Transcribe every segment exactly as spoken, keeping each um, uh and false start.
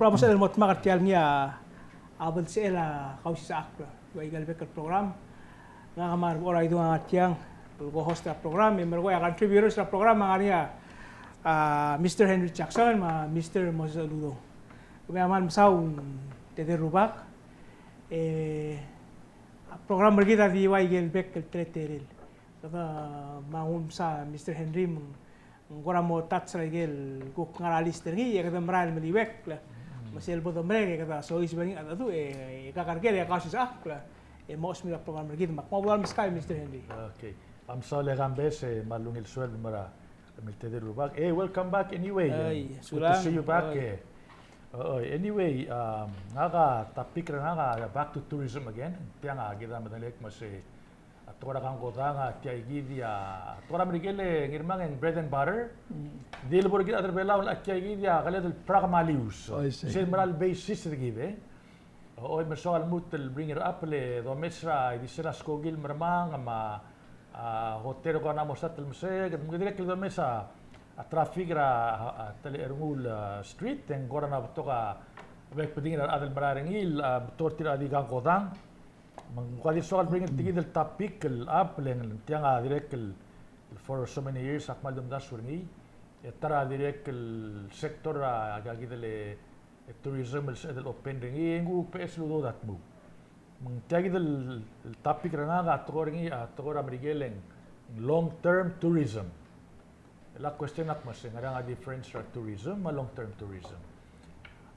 Bo sebechel el mo dmak er tia el ngii a, a belsechel a Kausisechakl er a ikel bek el program. Ngak a Mark Oraidung a ngar tiang el co-host er a program, e merekong a contributors er a program a ngar er ngii a, a, Mister Henry Jackson me a Mister Moses Uludong. Kemiu a kmal mesaul, tedei el rubak. E, a program er kid a di ua ikel bek el teletelel. Kede me ng ulemes a Mister Henry me ng kora mo touch er a ikel kuk ngar er a list er ngii, e kede merael el meliuekl, me sel bo domerek e kede soiseb er ngii a cheldecheduch, e, e kakerker e Kausisechakl, e mo chosmir a program er kid. Me ak mo ua meskau, Mister Henry. Okay. Am soal e Kambes, e, me a ungil sueleb el mo er a, me a tedei el rubak. E, welcome back anyway. Ai, good to see you back, e. O, o, anyway, um, ngak a topic er ngak a back to tourism again. Tiang a kid a medengelek me se a tekoi er a kangkodang a tia kid a, a tekoi er a Merikel e Ngirmang e ng bread and butter. Di le bo er kid a rechad er a Belau a tia kid a keled el pragmalius. Oh, I see. Sel mera el basis er kid, e. O, o, me soak el lmuut el bring it up le domes er a ildisel a skoki el mermang me a, a, hotel el kora mo start el meseked, me kede dirrek el domes a, a traffic er a, a, a, tele Ernguul, a, street, e ng kora ng betok a, bek el bedengir a rechad el merael er ngii, a, betok er tir a di kangkodang. Me ng kora di soak el bring er tia kid el topic el up, le ng tiang a dirrek el, el for so many years ak kmal di omdasu er ngii. E ta er a dirrek el sector er a, a kid el, e, tourism el sebeched el open er ngii, e ng kuk beches el udoud a dmu. Me ng tia kid el, el topic er ngak a tekoi er ngii, a tekoi er a Merikel e ng long term tourism. El a question a kmo se ng ngerang a difference er a tourism me a long term tourism.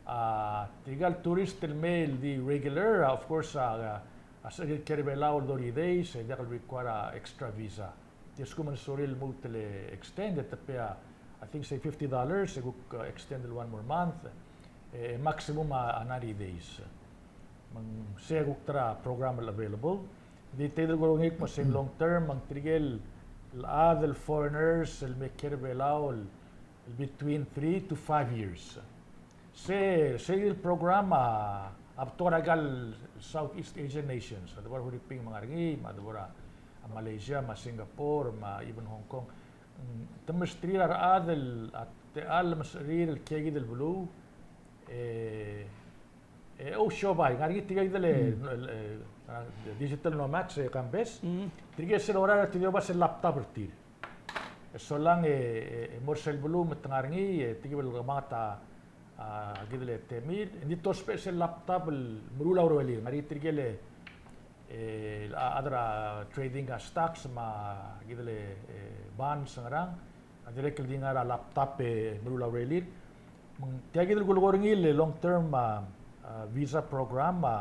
A, tirka el tourist el mei el di regular, a, of course, a, a, a sebechir el kiei er a Belau el thirty days, e diak el require a extra visa. Tia a lsekum ng sorir el lmuut el extend, e te pay a, I think, say fifty dollars, e kuk, a, extend el one more month, e, maximum a, a ninety days. Me ng sei a kuk ta er a program el available. Di tia kid el kora ngii el kmo se ng long term, me ng tirke el chad el foreigners el me kiei er a Belau el, el between three to five years. Se, sei el program a, a betok er aika el Southeast Asian nations, a debo er a Huriping me a ngar er ngii, me a debo er a Malaysia, me a Singapore, me a even Hong Kong. Mm, te mesterir a rechad el, a techall el mesterir el kiei kid el beluu, e, e ousiobai, ngar er ngii tirke kid el, el, e, a, digital nomads, e, Kambes. Tirke sel lorael er tir a di oba sel laptop er tir. E solang e, e, e mo er sel beluu me te ngar er ngii, e, tirke el kemanget a, a, kid el temir, e ng di tousbech sel laptop el meruul a urerir. Ngar er ngii tirke el, e, a, chad er a trading a stocks me a kid el, e, bonds ngerang, a dirrek el di ngar er a laptop e meruul a urerir. Me ng tia kid el kulekoi er ngii el long term, a, a, visa program, a,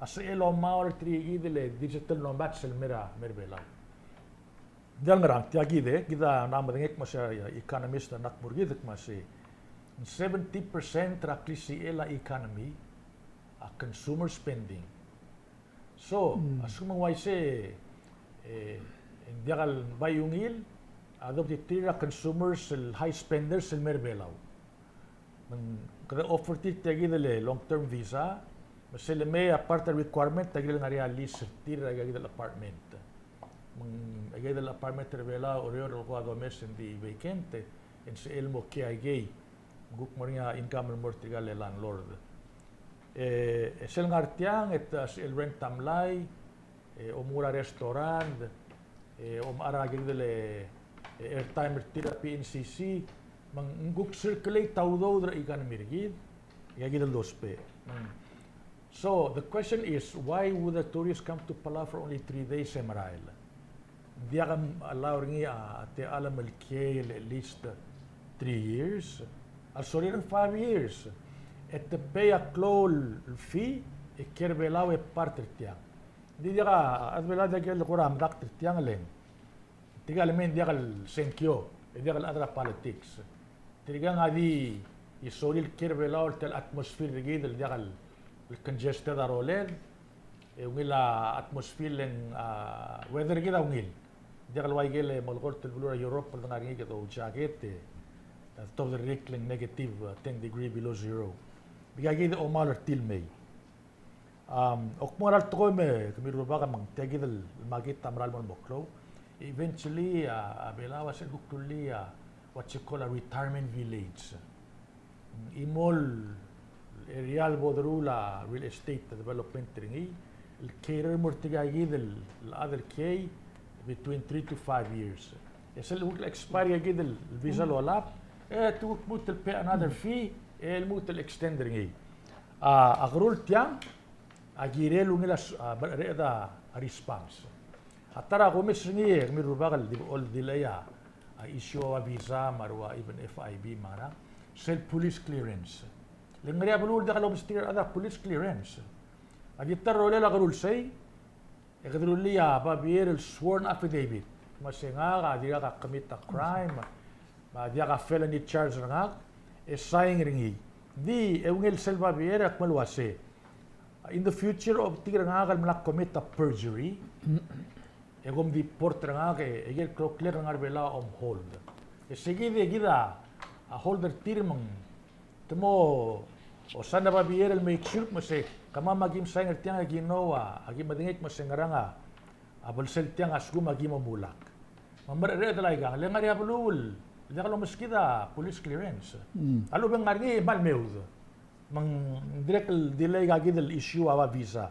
a sebechel el omaol er tirke kid el digital nomads el mei er a, mei er a Belau. Ng diak el ngerang, tia kid e, kid a mla medengei el kmo se a economist a mla kmo er kid el kmo se ng seventy percent er a klisichel a economy a consumer spending. So, a lsekum ng uaisei, e, e ng diak el bai ungil, a dobditirir a consumers el high spenders el mei er a Belau. Me ng kede offer tir tia kid el long term visa, me sel lemei a part er a requirement, tia kid el ngar er ngii a lease er tir er aika kid el apartment. Me ng aika kid el apartment er a Belau, Oreor el ko a domes e ng di vacant, e ng sebechel el mo kiei aikei. Me ng kuk mo er ngii a income el mo er tirka el landlord. E, e sel ngar tiang, e te sebechel el rent a mlai, e, omengur a restaurant, e, omechar a kid el, e, airtime er tir er a P N C C, me ng kuk circulate a udoud er a economy er kid, e a kid el dousbech. Mm. So, the question is, why would a tourist come to Palau for only three days e merael? Ng diak a allow er ngii a techall el kiei el at least three years. A lsorir ng five years. E te pay a klou el fee, e kiei er a Belau e part er tiang. Ng di diak a, a Belau diak el kora medakt er tiang le ng. Tirka el mei ng diak el sengkio, e diak el chad er a politics. Tirka ng a di sorir el kiei er a Belau el tia el atmosphere er kid el diak el congested a rolel, e ungil a atmosphere le ng, a, weather er kid a ungil. Diak el ua ikel molekoi el beluu er a Europe el dengar er ngii e kede oujacket, e, tobed er a rik le ng negative, a, ten degree below zero. Bika kid a omaol er tir el mei. Am, ak mo er a tekoi me, kemiu el rubak, me ng tia kid el market a mera el mo klou. Eventually, a, a Belau a sel kuk rullii a, what you call a retirement village. Chimo el area el bo deruul a real estate development er ngii, el cater el mo er tirka kid el chad el kiei between three to five years. E sel kuk expire kid el visa el olab, e te kuk lmuut el pay another fee, e lmuut el extend er ngii. A, a kerul tiang, a kirel ungil a s-, a, bereched a response. A ta er a kumes er ngii, e kemiu el rubak el di, el delay a, a issue a visa, me a rua even F I B me a ngerang, sel police clearance. Le ngar er ngii a beluu el diak lobesterir a rechad a police clearance. A di ta el rolel a kerul sei, e kede rullii a babier el sworn affidavit. Me se ngak a dirkak a commit a crime, me a diak a felony charge er ngak, e sign er ngii. Di, e ungil sel babier a kmal uase, in the future, obetik er ngak el mla commit a perjury, e kom deport er ngak, e, e ikel kloklek el ngar er a Belau a om hold. E se kid, e kid a, a hold er tir me ng te mo osain a babier el make sure me se kemam a kim sign er tiang e ki know a, a ki medengei me se ngerang a, a belsel tiang a lsekum a ki mo mulak. Me a mereched el aikang, le ngar er ngii a beluu el diak lomeskid a police clearance. Mm. A lechub e ng ngar er ngii e kmal meoud. Me ng dirrek el delay aika kid el issue a visa.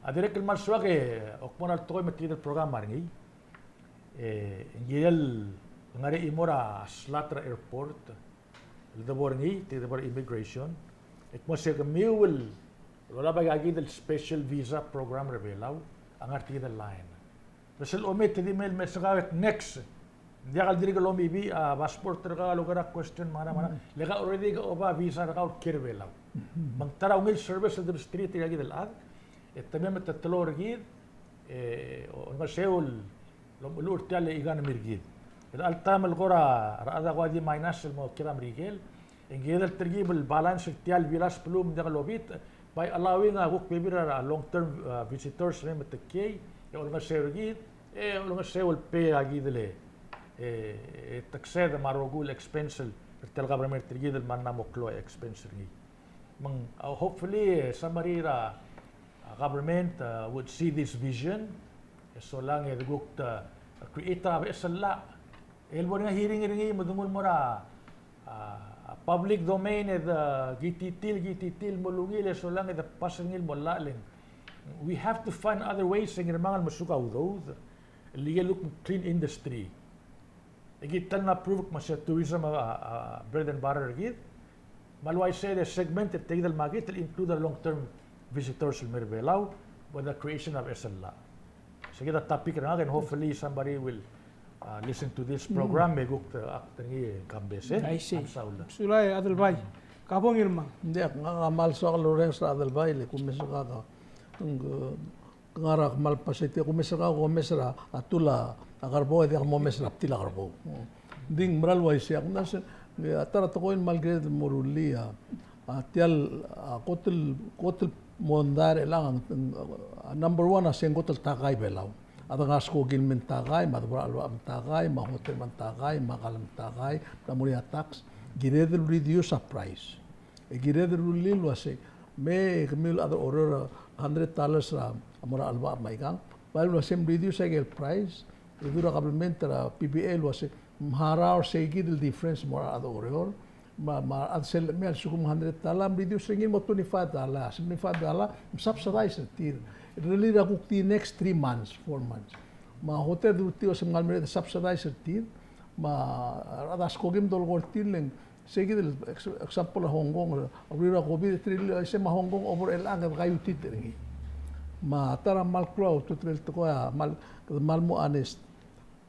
A dirrek el kmal soak e, e kmo ng a tekoi me tia kid el program a ngar er ngii. E, ng kirel ngar er a chimo er a slot er a airport el debo er ngii, tia kid el debo er a immigration. E kmo se kemiu el olab aika kid el special visa program er a Belau a ngar er tia kid el line. Bes el omeet e di mei el mesa kau e next. Ng diak el dirk el omibii a passport er kau el oker a question me a ngerang me a ngerang. Le kau already ke oba visa er kau el kiei er a Belau. Me ng ta er a ungil service el debesterir tirka kid el chad. E te mei me te teloi er kid, e, olengeseu el omeluchel er tia el economy er kid. Er chelecha el taem el kora rechad a kuk di minus el mo kiei er a Merikel, e ng kired el telkib el balance er tia el bilas el beluu me ng diak lobit, by allowing a kuk bebil er a long term, uh, visitors el mei me te kiei, e olengeseu er kid, e olengeseu el pay a kid el, e, e, taxed me a rokui el expense er tia el government er kid el mla mo klou a expense er ngii. Me ng, uh, hopefully, e, somebody er a, uh, government, uh, would see this vision, e solang e de kuk, uh, create a beches el llach. El bo er ngii a hearing er ngii me de nguu el mo er a, a, a public domain e de kititii, kititii el mo ungil e solang e de pass er ngii el mo llach le ng. We have to find other ways e ngirmang el mesuk a udoud el ikel kuk clean industry. E kid a tal me a proof me se tourism a, a, a bread and butter er kid. Me a le uaisei e de segment er tia kid el market el include a long term visitors el mei er a Belau with the creation of beches el llach. Se kid a topic er ngak, and hopefully somebody will, uh, listen to this program, me kuk, uh, act er ngii e kambes, e? I see. Mesulang e Adelbai. Ka bo ngirmang. Ng diak, ngak a kmal soak el orrenges er a Adelbai, le kumes er kau, ng, ng ngar er a kmal pass er tia, kumes er kau, kumes er a, a tul a kerbou, e diak momes er a btil a kerbou. Ng di ng mera el uaisei, ak mla se, a ta er a tekoi el kmal kired el mo rullii a, a tia el, a, kot el, kot el mondai er chelechang, a, number one a se ng kot el takai Belau. A de ngar er a skoki el me ng takai, me a debo er a chelebacheb me ng takai, me a hotel me ng takai, me a kall me ng takai, me a mo er ngii a tax, kired el reduce a price. E kired el rullii el uase, me kemiu el chad er a Oreor a hundred dollars er a mo er a chelebacheb me aikang, bai el uase mreduce aike el price, e dmu er a government er a P B A el uase, mharau er sei kid el difference el mo er a rechad er a Oreor, me a, me a rechad sel lemei a lsekum ng hundred dollar, mreduce er ngii el mo twenty-five dollar, seventy-five dollar, msubsidize er tir. Rullii er a kuk the next three months, four months. Me a hotel e dmu er tir el uase ng kmal merek e de subsidize er tir, me a rechad a skoki me dolekoi er tir le ng Sei kid el ex-, example er a Hong Kong, er a uriul er a COVID, e te rirellii el uaisei me a Hong Kong over er chelechang e de kaiutit er ngii. Me a ta er a kmal klou a ultutelel el tekoi a kmal, kede kmal mo honest.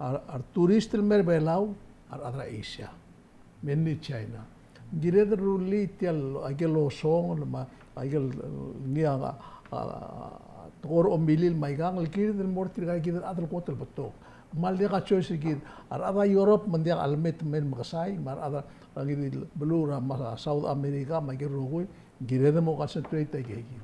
A re, a retourist el mei er a Belau, a rechad er a Asia, mainly China. Ng kired el rullii tia el, aike el osongel, me a, aike el, ngii a, a, a, tekoi er a omilil me aikang, el kired el mo er tirka kid el chad el kot el betok. Kmal diak a choice er kid. A rechad er a Europe me ng diak a lemei e te mei el mekesai, me a rechad er a ngii di el beluu er a, me a South America, me aike el rokui, ng kired el mo concentrate aike kid.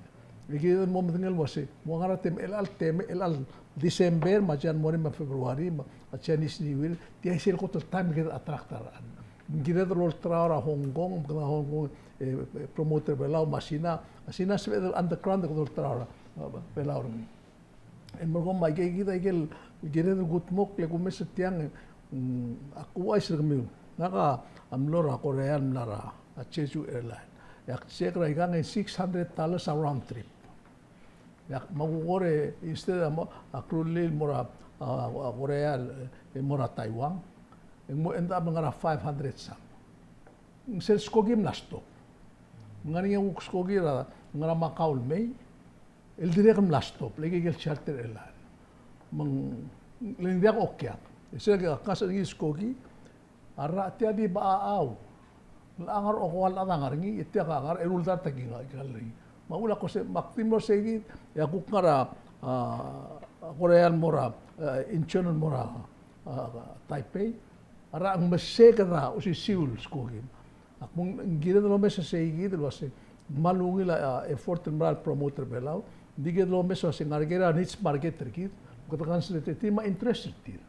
E kired el mo medengei el uase, mo ngar er a temel, chelecha el temel, chelecha el December, me a January, me a February, me a Chinese New Year, tia sel kot el taem el kired el attract a rechad. Ng kired el olterau er a Hong Kong, me kede Hong Kong, e, e, promote er a Belau, me a Sina, a Sina sebeched el underground, e kede olterau er a, e, Belau er ngii. E merekong me aike kid a ikel kired el kudmokl e kumes er tiang, mm, ak ouchais er kemiu. Ngak a mlo er a Korea el mla er a Jeju Airline. E ak check er a ikang e six hundred dollars a round trip. E ak mo kuk kora, instead a mo, a crew el mo er a, a, a Korea, e mo er a Taiwan, e ng mo end up el ngar er a five hundred some. Ng sel skoki a mla stop. Ng ngar er ngii a kuk skoki er a, ngar er a Macau el mei, el dirrek el mla stop, le ikei el charter airline. Me ng, le ng diak okiak. E sel ke, a kas er ngii el skoki, a rechad tia di bechachau. Ng ngar er a okeua el chad a ngar er ngii, e tia a ngar er a eru el dart a ki ngar er ngii. Me a uchul a ko se, me ak di mlo er seikid, e a kuk ngar er a, a, Korea el mo er a, a, Incheon el mo er a, a, Taipei. A rechad a mesiik er a osisiu el skoki. Ak mo ng kired el omes er seikid el uase, kmal ungil a, a, effort el mera el promote er a Belau. Ng di kired el omes el uase ng ngar er ker a niche market er kid, kede concentrate er tir me a interest er tir.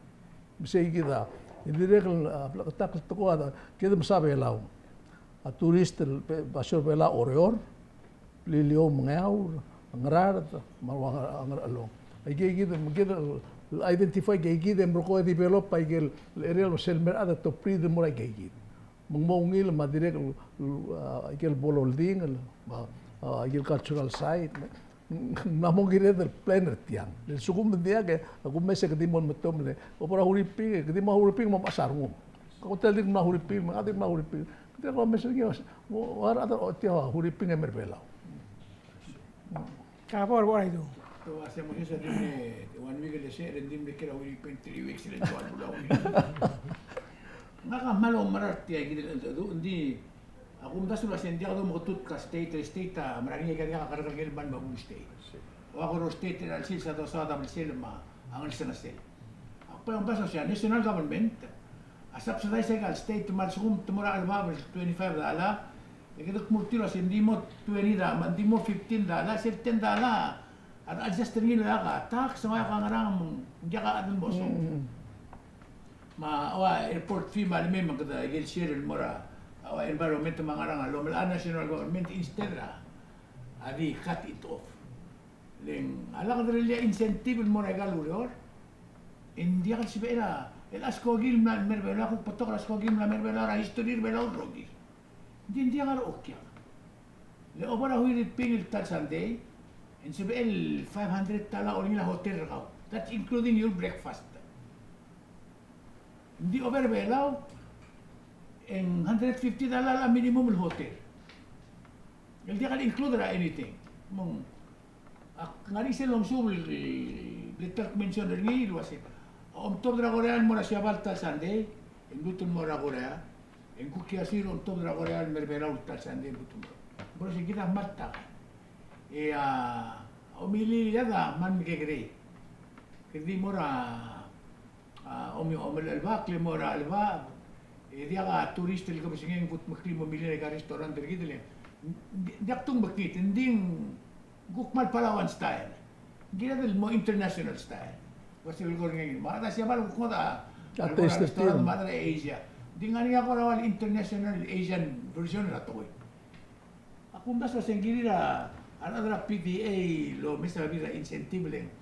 Me seikid a, e dirrek el, a, bleketakl el tekoi a, kede mesa Belau. A tourist el, be-, basio er a Belau a Oreor, Beliliou me a Ngeaur, Ngaraard, me a Ngar-, Ngarchelong. Aike kid, kid el identify aike kid e merekong e develop aike el area el sel mei a rechad e te breed el mo er aike kid. Me ng mo ungil me a dirrek el, el, a, aike el bo loldingel, a, a, aike el cultural site. Ng mla mo kired el plan er tiang. Le lsekum ng diak e, a kumes e ke di mo metemall e, obo er a Huriping, e ke di mo er a Huriping me mechas a rengum. Ke ko tia el dirk mla Huriping, me a dirk mla Huriping. Ke di ko mes er ngii, o, o, a rechad er a, o, tia Huriping e mer Belau. Ka bo er a bo er a idu. Te ua se mo se a di mle one week el se, e ng di mle kiei er a Huriping three weeks el ua el Belau. Ngak a kmal oumera er tia kid el, ng di, a kumdasu el uase ng diak domeketutk a state, state a mera ngii a diak a kerrekerngel el ban me a bulu state. Ua kora state er a chelsel a dosaod a blsel me a ngelsengesel. Ak bai omdasu el uase a national government a subsidize aika el state me a lsekum te mo er a chelebacheb el twenty-five dollar, e kede kmo er tir el uase ng di mo twenty dollar, me ng di mo fifteen dollar, sel ten dollar a adjust er ngii el okiu a tax, ng okiu a ngerang me ng diak a chad el mo song. Mm. Me a ua airport fee me a lemei me kede aike el share el mo er a, a ua environment me a ngerang a lomelai a national government instead er a di cut it off. Le ng a lak derellii a incentive el mo er aika el ureor, e ng diak el sebechel a, el a skoki el mla mer Belau, a kuk betok er a skoki el mla mer Belau er a history er Belau el rokir. Ng di ng diak a okiak. Le obo er a Huriping el ta el Sunday, e ng sebechel five hundred dollar a olengil a hotel er kau. That's including your breakfast. Ng di obo er Belau, e ng hundred fifty dollar a minimum el hotel. El diak el include er a anything. Me ng, ak ngar er ngii sel lomesuub el, el bla kmention er ngii el uase, a omtobed er a Korea el mo er a Siabal ta el Sunday, e ng lmuut el mo er a Korea, e ng kuk kiasir el omtobed er a Korea el mer Belau ta el Sunday el lmuut el mo er a. Mo er se kid a kmal ta. E a, omilil a chad a kmal mekekerei. Kede di mo er a, a, omi-, omelechelebak, le mo er a chelebacheb, e diak a tourist el kebesengei e ng kutmeklii el mo milil er aika el restaurant er kid le, ng di-, diak tung mekngit, ng di ng kuk kmal Palauan style. Ng kired el mo international style. Ua se el kora ngii, me a rechad er a Siabal a kuk ngodech a, a restaurant me a rechad er a Asia. Ng di ngar er ngii a kora ua el international Asian version er a tekoi. A kumdasu el uase ng kirir a, a rechad er a P T A el omes a bebil er a incentive le ng,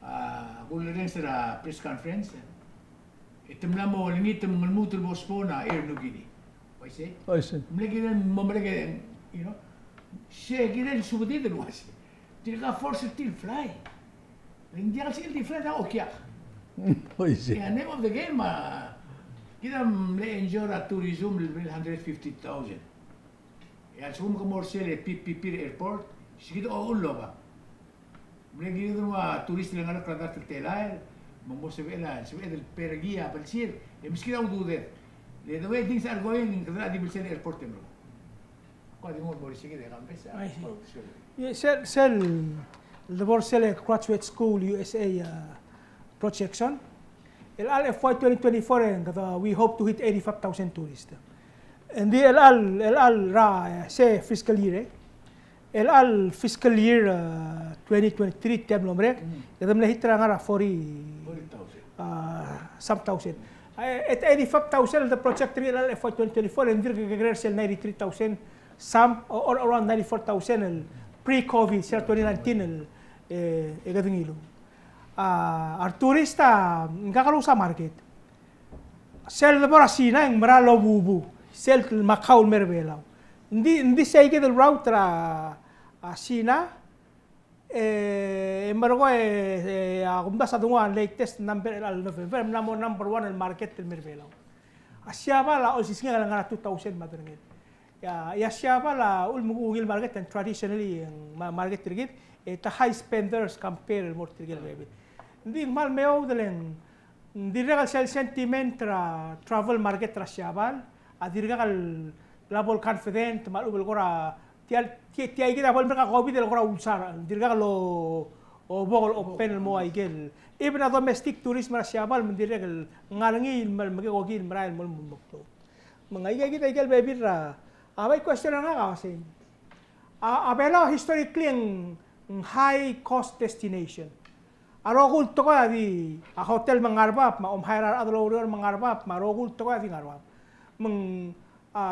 a, kulerrenges er a press conference. E te mla mo olengit me ng lmuut el postpone a Air Niugini. Uaisei? Uaisei. Mle kirel mo merek, you know. Se kirel subedid el uase, tirka force er tir el fly. Le ng diak el sebechel di fly a okiak. Uaisei. E a name of the game a, kid a mle enjoy er a tourism el hundred fifty thousand. E a lsekum ke mo er sel PPP er a airport, se kid a uchul el oba. Mle kired el ua tourist el ngar er a dart el telael, me ng mo sebechel a, sebeched el pay er ngii a blsir, e meskid a ududed. Le the way things are going, kede di blsir el airport e mlo. Ko di mo er se kid e kambes a. I see. Sel, sel, el debo er sel Graduate School U S A, uh, projection. El chelecha el F Y twenty twenty-four e ng kede, we hope to hit eighty-five thousand tourists. Ng di el chelecha el, el chelecha el er a, eh, se fiscal year, eh. El chelecha el fiscal year, eh, twenty twenty-three, tia el mlo merek, e kede mle hit er a ngar er a forty, forty thousand, ah, some thousand. Eh, at eighty-five thousand el de project er ngii el chelecha el F Y twenty twenty-four, e ng dirk kekerei er sel ninety-three thousand some, or, or around ninety-four thousand el pre-COVID, sel twenty nineteen el, eh, e kede ngiluu. A, a retourist a, ng kakerous a market. Sel debo er a Sina e ng mera el obubu, sel Macau el mer Belau. Ng di, ng di sei kid el route er a, a, China, e, e merekong e, e, a, kumdasu a dengua latest number er a November, mla mo number one el market el mei er a Belau. A Siabal a olsisngek el ngar er a two thousand me a derengel. E a, e a Siabal a ulemekukil market, and traditionally, e ng ma-, market er kid, e te high spenders compare el mo er tirke el bebil. Ng di ng kmal meoud el ng, ng dirrek el sel sentiment er a travel market er a Siabal a dirkak el bla bo el confident me a lechub el kora tia, tia, tia kid a bo el merek a COVID el kora ulsar, ng dirkak el o, o bo el open el mo aikel. Even a domestic tourism er a Siabal me ng dirrek el ngar er ngii el me, mekekokil el merael el mo, mo, mo klou. Me ng aika kid aikel bebil er a, a bai question er ngak a sei. A, a Belau historically ng, ng high cost destination. A rokui el tekoi a di, a hotel me ng ngar er a bab, me a om hire er a rechad el oureor me ng ngar er a bab, me a rokui el tekoi a di ngar er a bab. Me ng, a,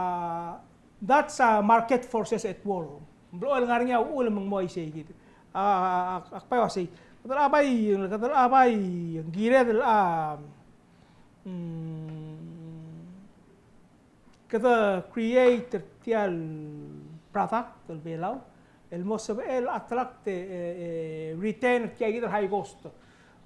that's a market forces at work. Ng blechoel ngar er ngii a uchul me ng mo uaisei kid. A, a, a, ak bai uasei. Kede locha bai, kede locha bai, ng kired el, a, mm, kede create er tia el product el Belau el mo sebechel attract, e, e, e, retain er tia kid el high cost.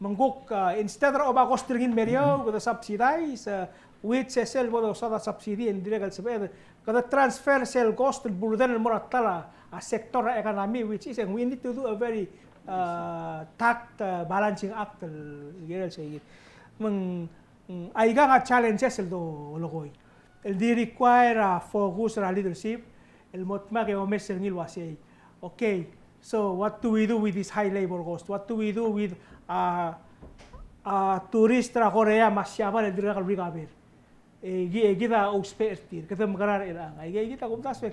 Me ng kuk, a, instead er a oba cost er ngii el meriou, kede subsidize, a, which e sel bo dosaod a subsidy e ng dirrek el sebeched, kede transfer sel cost el burden el mo er a ta el, a, sector er a economy, which is, we need to do a very, a, tact, a, balancing act el kirel sei kid. Me ng Mm, aikang a challenges el dolekoi. El di require a focus er a leadership el mo dmak e omes er ngii el uasei. Okay, so what do we do with this high labor cost? What do we do with, uh, uh, tourist er a Korea me a Siabal el dirkak el recover? E ki-, e kid a ousbech er tir, kede mekerang er chelechang. Aike, aike kid a kumdasu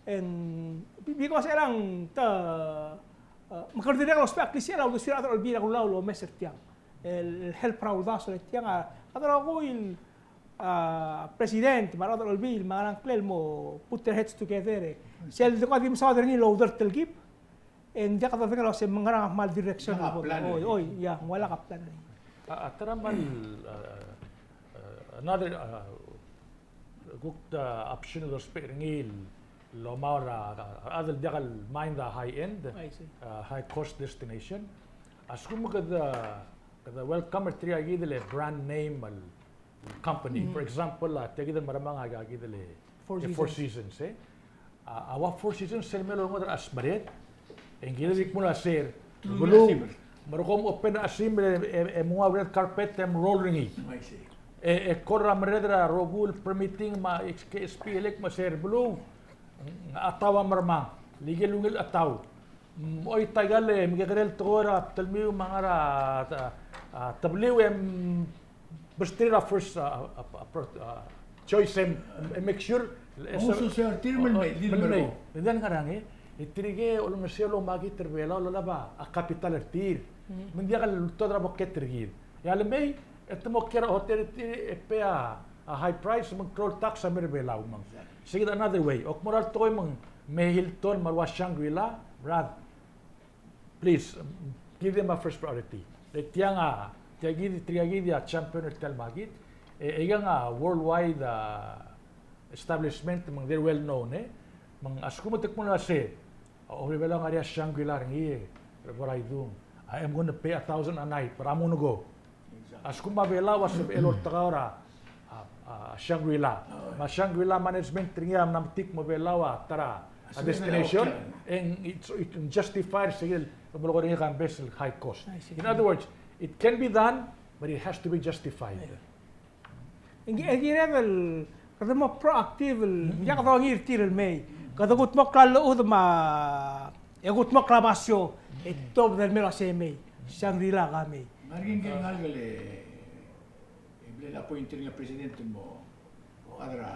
e ng, because chelechang te, uh, me kede dirrek el ousbech a klisichel a uldesuir a rechad er a Olbiil er a Kelulau el omes er tiang. El, el help er a uldasu er tiang a, a rokui el, a, president, me a rechad er a Olbiil, me a ngklel el mo put their heads together, e. Sel dekuk a di mesaod er ngii el oudertelkib, e ng diak dodengei el uasei me ngerang a kmal direction. Ng ua plan. Oi, oi, ia, ng ua lak a plan. A, a, ta er a kmal, a, a, another, a, kuk, a, option el ousbech er ngii el omau er a, a, a rechad el diak el mind a high end, I see, a, high cost destination. A lsekum kede, kede welcome er tirka kid el brand name el company. Mm. For example, a, tia kid el mermang a, a kid el Four Seasons. Four Seasons, e. A, a ua Four Seasons sel mei el olengodech er a chesmered, e ng kired el kmo a ser, beluu, me kom open a chesimer e, e, e mo ua red carpet e mo roll er ngii. I see. E, e kora merreder a rokui el permitting me a K S P elec me a ser, beluu, a chetau a mermang, le ikel ungil chetau. Mm, oit a ikal e mekekerei el tekoi er a bdelmiu me a ngar er a, a, a, tebliu e, mm, besterir a first, a, a, a, a, pro-, a, choice e, e make sure e, mo se-, se er tir me, o, me, me, me, me, me, me ngerang e, e tirke a olengeseu el oumakit er Belau el olab a capital er tir. Mm. Me ng diak el ultobed er a boket er kid. E a lemei, e te mo kiei er a hotel er tir e pay a, a high price, me ng klou el tax a mei er Belau, me ng. Exactly. Se kid a another way. Ak mo er a tekoi me ng, me Hilton me a rua Shangri-La, brad. Please, give them a first priority. Le tiang a, tia kid, tirka kid a champion er tia el makit. E, e ikang a worldwide, a, establishment, me ng they're well known, e. Me ng a lsekum e te kmo ng uasei, a, Olbiil er a Belau a ngar er ngii a Shangri-La er ngii, e, er a Boraidung. I am gonna pay a thousand a night, but I'm gonna go. Exactly. A lsekum a Belau a sebechel oltekau er a, a, a, Shangri-La. Oh. Me a Shangri-La management er ngii a mla metik me a Belau a ta er a, a, destination, and it's, it can justify er se el, el melekoi er ngii a kambes el high cost. I see. In other words, it can be done, but it has to be justified. Yeah. Ng ki-, ng kired el, kede mo proactive el, mm, diak dongir tir el mei. Kede kudmokl a llechud me a, e kudmokl a basio, e tobed el mei el uasei mei, Shangri-La a mei. Ngar er ngii a ngalek el, e, e blal appoint er ngii a president el mo, mo chad er a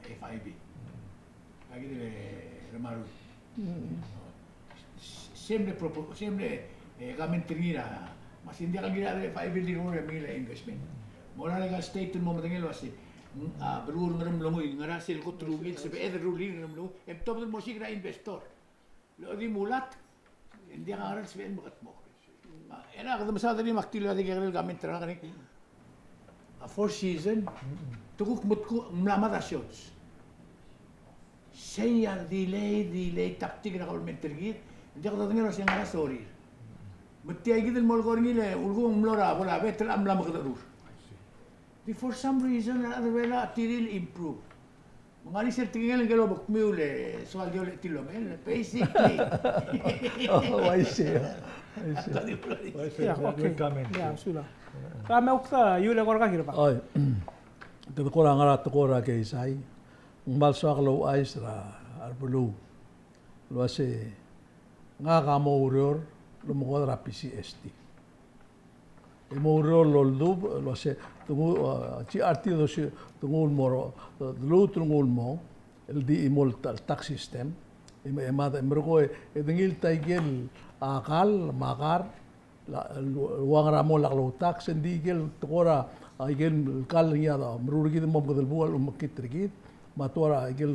F I B. Aki di le Remaru. Mm. Se mle propo-, se mle, e, comment er ngii er a, me se ng diak el kirel a F I B el di rengul e mei el investment. Me ng ngar er ngii a state el mo medengei el uasei, mm, a, beluu er a Ngeremlengui, ngera sel kot el ungil, sebeched el rullii er a Ngeremlengui, e mtobed el mo siik er a investor. Le di mulatk, e ng diak a ngera el sebeched el mekedmokl. A, e a kede mesaod er ngii me ak di le di kekerei el comment er ngak er ngii. A Four Season, te kuk metkuk, mla mad a shots. Sei a delay, delay tactic er a government er kid, ng diak dodengei el uasei ng ngar er a sorir. Me tia kid el mo lekoi er ngii el ulekum ng mlo er a bo el a better a mla mekedechor. Di for some reason a rechad er a Belau a tir el improve. Me ng ngar er ngii sel tekingel ngike el obekmiu el soal di olechetilemel, basically. Oh, I see. I see. Well said. Yeah, okay. Good comment. Yeah, sulang. Ka me ukta, you le kora kirba. Oi. Kede kora ngar er a tekoi er a keizai. Ng kmal soak el ouchais er a, er a beluu el uasei ngak a mo oureor el omekoad er a P C S T. E mo oureor el oldubech el uasei te nguu, a, G R T dosi te nguu el mo, de lmuut el nguu el mo, el di chimo el ta-, tax system. E me, e mad, e merekong e, e de ngii el ta ikel, a, kall, me a kar, el, el ua ngera mo lak loutax, e ng di ikel tekoi er a, a, ikel kall er ngii a meruul er kid el mo mekedelbuu a lechub e mekngit er kid, me a tekoi er a ikel,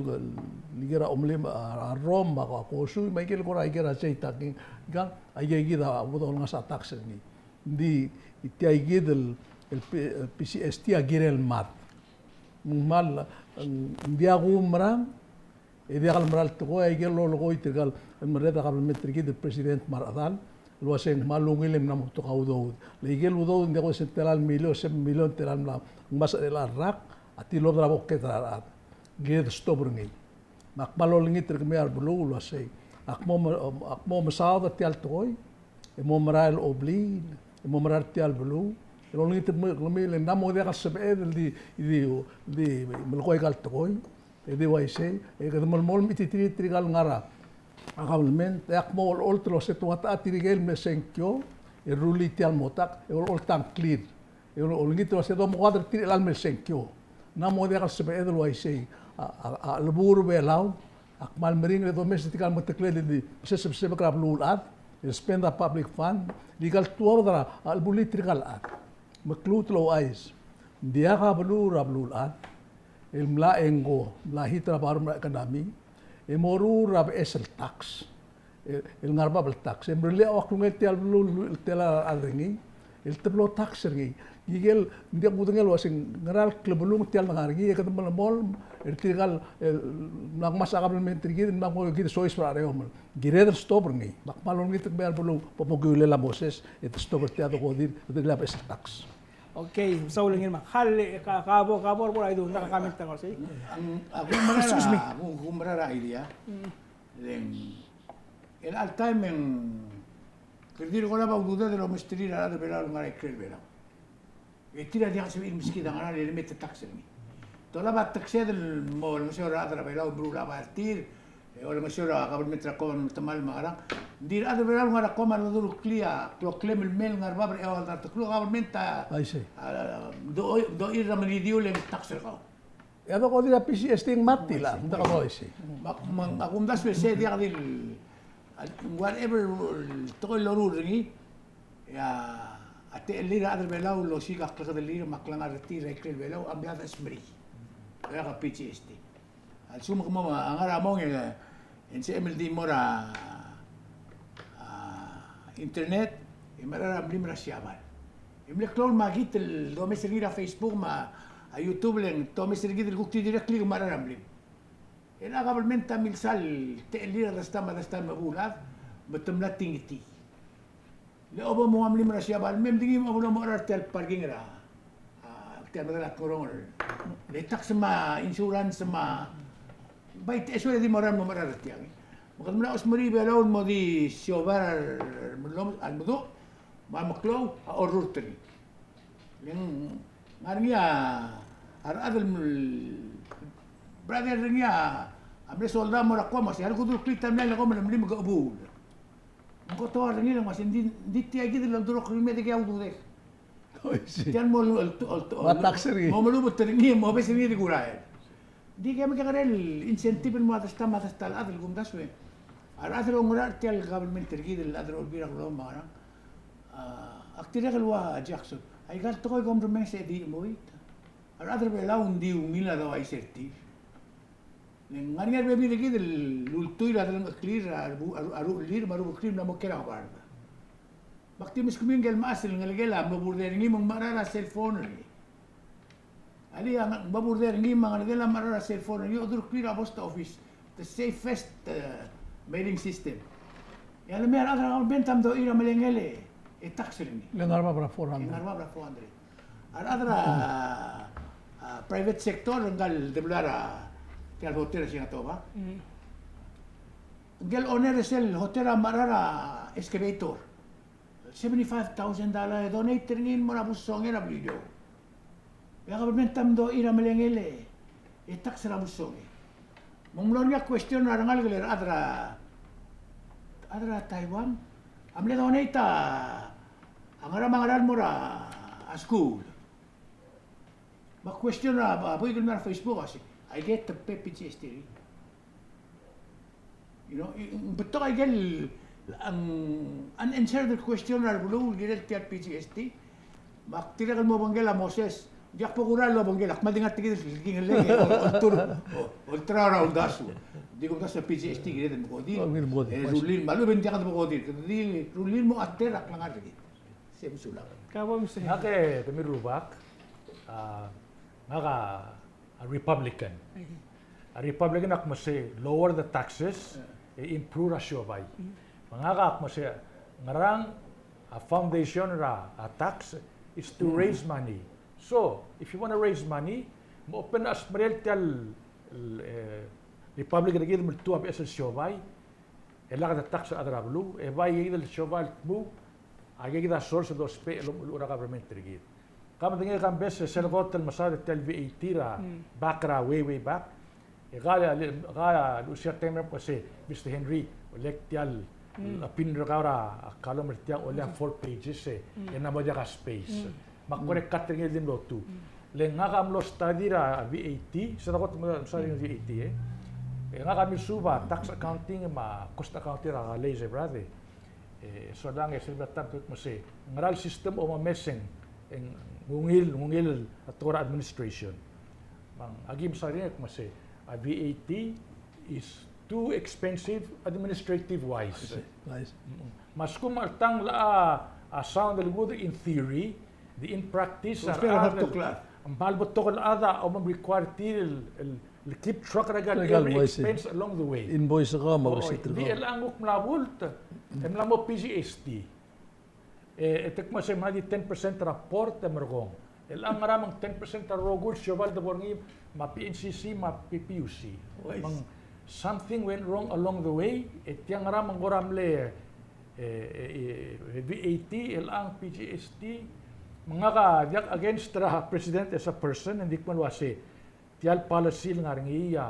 ikel er a omelim, a, a rrom, me a kosui, me a ikel kora ikel er a sei taking, ikang, a ikei kid a bo dolengasech a tax er ngii. Ng di tia kid el, el P-, el P C S T a kirel mad. Me ng kmal, ng diak kumerang, e diak el mera el tekoi, a ikel lolekoi tirka el merreder er a kabelment er kid el president me a rechedal, el uasei ng kmal ungil e mla mo betok a udoud. Le ikel udoud ng diak kudesei ng tela el milion, seven million, tela el mla ngmasech er chelecha el rak, a tilobed er a boked er a rechad. Kired el stop er ngii. Me ak kmal olengit er kemiu a rebeluu el uasei, ak mo me-, ak mo mesaod er tia el tekoi, e mo merael el obliil, e mo merael er tia el beluu, el olengit er kemiu, kemiu el ng mla mo diak el sebeched el di, di, di melekoi aika el tekoi, e di uaisei, e kede melemolem el chititerir tirka el ngar er a kabelment, e ak mo olecholt el uasei te ua techa tirke el mle sengkio, e rullii tia el motak, e olecholt a ngklir. E olengit el uasei domekoad er tir er chelecha el mle sengkio. Ng mla mo diak el sebeched el uaisei a, a, a chelebuul er a Belau, ak kmal meringel e domes er tirka el meketeklel el di mesesebsebek er a beluulechad, el spend a public fund, el ikal tuobed er a chelebuul er tirka el chad. Me ak lmuut el ouchais, ng diak a beluu er a beluulechad el mla engko, mla hit er a bottom er a economy, e moruul er a beches el tax. El, el ngar er a bab el tax. E mrellii a ua klungel tia el beluu el tela a rechad er ngii, el teblo tax er ngii. Ngikel, ng diak kudengei el uasei ng ngera el klebelung tia el dengar er ngii, e kede melemolem er tirka el, el mla ngmasech a kabelment er kid, mla mo kid soiseb er a chereomel. Kired el stop er ngii. Me ak kmal olengit er kemiu a rebeluu, bo mokiulel a Moses, e te stop er tia el dekodir, e te ngilai a beches el tax. Okay, mesaul er ngii me. Hal, ka, ka bo, ka bo, bo, aidu, ng diak a comment er a sei. Ang, a kumerang, excuse me, a ku-, kumerang a idea. Mm. Le ng, el all time e ng kede di kora bo a ududed el omesterir a rechad er a Belau el ngar er a ikrel Belau. E tir a diak el sebechir el meskid a ngera el me te tax er ngii. Te olab a tax el mo olengeseu er a rechad er a Belau el meruul a bai er tir, e olengeseu er a government er a Guam me te mal me a ngerang. Ng di a rechad er a Belau el ngar er a Guam a lodureklii a kloklem el mei el ngar er a bab er a eua el dart el klou a government a, I see, a, do-, doir er a meridiul e ng tax er kau. E a dokodir a P C S T ng mad el, a, ng diak a doisei. Me ak, me ak omdasu e sei a diak di, a, whatever el tekoi el loruul er ngii, e a, a techellir a rechad er a Belau el osiik a klekedellir me a klengar er tir er a ikrel Belau a mla dechesmerii. E a P C S T. A lsekum ke mo, a ngar er a mong e ng sebechem el di mo er a, a, internet, e mechar a mlim er a Siabal. E mle klou el makit el domes er ngii er a Facebook me a YouTube le ng domes er kid el kuk di direct click e mechar a mlim. E a government a milsa el techellir a desta me a desta me a beluulechad, me te mla tingetii. Le obo mo ua mlim er a Siabal, me mdengei me obo mo er tia el parking er a, a, tia el medal a Tngeronger. Le tax me a insurance me a, bai te sueldo e di mo er a, mo er a tiang. Me kede mla chosmerii Belau el mo di siobai er a, el meduch, me a meklou a orrurt er ngii. Le ng ngar er ngii a rechad el brother er ngii a mle soldau el mo er a Guam, me a sei a lekudur el klii a timeline er a Guam el mlim e ke chebuul. Ng kotoa er ngii el uasei, ng di, ng di tia kid el oldurokl er ngii me de kea ududek. Oi, sei. Tia el mo, el, el, el, mo tax er ngii, mo melubet er ngii, mo obes er ngii di kurael. Ng di kea mekekerei el incentive el mo a desta me a desta el chad el kumdasu e. A rechad el oungerachel er tia el government er kid el chad er a Olbiil er a Kelulau me a ngerang. A, ak dirrek el ua Jackson. Aika el tekoi kom remenges e di chemoit. A rechad er a Belau ng di ungil a douchais er tir. Le ng ngar er ngii a rebebil er kid el ultuil er a delengcheklir, a rebu-, a ru-, a ruchellir me a rubeklir el mla mo kiei er a ngebard. Me ak di meskemiu ngike el mechas el ngelekel a mlo burdei er ngii me ng mechar a cell phone er ngii. Alii, a ng mlo burdei er ngii me a ngelekel a mechar a cell phone er ngii, odureklii er a post office. the safest, uh, mailing system. E a lemei a rechad er a government a mdochii er a melengel e tax er ngii. Le ngar er a bab er a four hundred. Le ngar er a bab er a four hundred. A rechad er a, a, private sector, ngka el debla er a, tia el hotel er a Singatoba. Mm. Ngke el owner er sel hotel a mla er a excavator. Seventy-five thousand dollar e donate er ngii el mo er a bus songei er a Beliliou. E a government a mdochii er a melengel e tax er a bus songei. Me ng mlo er ngii a question er a rengalek el chad er a, chad er a Taiwan a mle donate a ngara me a ngara el mo er a school. Me a question er a, a buik el mei er a Facebook a se, aike te pay P G S T er ngii. You know, ng betok aike el, ang, unanswered question er a beluu el kirel tia el P G S T. Me ak dirrek el mo obengkel a Moses. Ng diak bo kurael el obengkel, ak kmal di ngar er a tekingel, tekingel e, olterau, olterau er a uldasu. Di kumdasu a P G S T kired el mekodir. Oh, kired el mekodir. E rullii, me a lechub e ng diak de mekodir. Kede di rullii el mo ater a klengar er kid. Sei, mesulang. Ka bo mse. Ngak e kemiu el rubak, a, ngak a Republican. A Republican a kmo se lower the taxes, e improve er a siobai. Me ngak a kmo se ngerang a foundation er a, a tax is to raise money. So, if you want to raise money, mo open a smerel tia el, el, e, Republic er kid me ltuu a beches el siobai, e lak de tax a rechad er a beluu, e bai kid el siobai el tmuu, a kid a source el dousbech el omeluchel er a government er kid. Ka medengei e Kambes, e sel kot el mesaod er tia el V A T er a back er a way, way back. E ka, ka luchesii a taem el kmo se, Mister Henry, olek tia el opinion er kau er a column er tiang, olei a four pages e, e ng mo diak a space. Me ak kora cut er ngii el di mlo two. Le ngak a mlo study er a V A T, se a kot el mesaod er a V A T, e. E ngak a milsuub a tax accounting me a cost accounting er a college, brother. E, solang e sel bla ta el kmo se, ngera el system a omes e ng ungil, ungil a tekoi er a administration. Me ng, aki mesaod er ngii el kmo se, a V A T is too expensive administrative wise. I see. I see. Mm. Me a lsekum a ltang a, a sound el good in theory, di in practice, a rechad el, ng kmal betok el chad a mo require tir el, el, el keep track er a, er a every expense along the way. Invoice er kau me a receipt er kau. Di chelechang kuk mla bult, e mla mo P G S T. E, e te kmo se mla di ten percent er a port e merekong. Chelechang ngera me ng ten percent er a rokui el siobai el debo er ngii me a P N C C me a P P U C. Me ng something went wrong along the way, e tiang ngera me ng kora mle, e, e, e, V A T, chelechang P G S T, me ngak a diak against er a president as a person, e ng di kmal uase, tia el policy el ngar er ngii a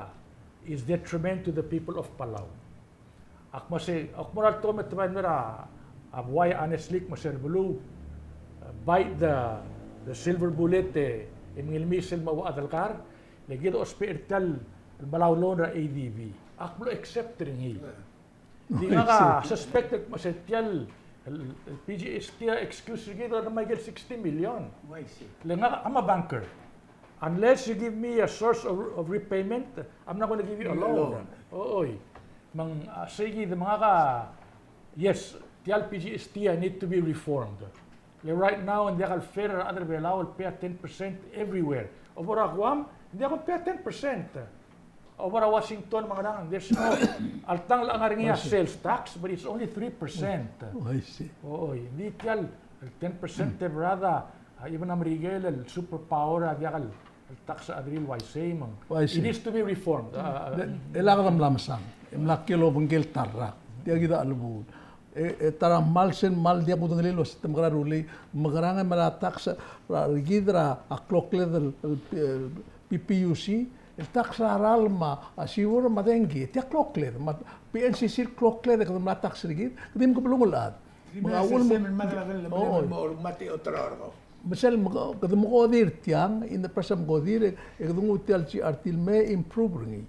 is detriment to the people of Palau. Ak mo se, ak mo er a lto me te bai mei er a, a buai honestly, ak mo se er a beluu, uh, bite the, the silver bullet e, e mengilmiis el mo ua delgar, le kid a ousbech er tia el melau loan er a A D B. Ak mlo accept er ngii. Di ngak a suspect el kmo se tia el, el, el P G S T a excuse er kid el mo er a ikel sixty million. Oh, I see. Le ngak, I'm a banker. Unless you give me a source of, of repayment, I'm not gonna give you a loan. Oi. Me ng, a, sei kid me ngak a, yes, tia el P G S T a need to be reformed. Le right now, ng diak el fair er a rechad er a Belau el pay a ten percent everywhere. Over a Guam, ng diak el pay a ten percent. Over a Washington me a ngerang, there's no, alta ng locha ngar er ngii a sales tax, but it's only three percent. Oh, I see. Oi, ng di tia el ten percent e brother, a, even a Merikel el superpower a diak el tax a rechad er ngii el uaisei me ng. Uaisei. It needs to be reformed. A, a, a, e lak de mla mesang, e mla kiei el obengkel ta el rak, tia kid a chelebuul. E, e ta er a kmal sel kmal diak kudengelii el uase te mekera rullii, mekerang e mera tax er kid er a klokled el, el, el P P U C, el tax er a ralm me a, a, sewer me a dengki, tia klokled, me a P N C C el klokled e kede mla tax er kid, kede di mekebelung el chad. Me a uchul me, me sel me, kede mekodir tiang, in the process me kodir, e kede nguu tia el G R T el me improve er ngii.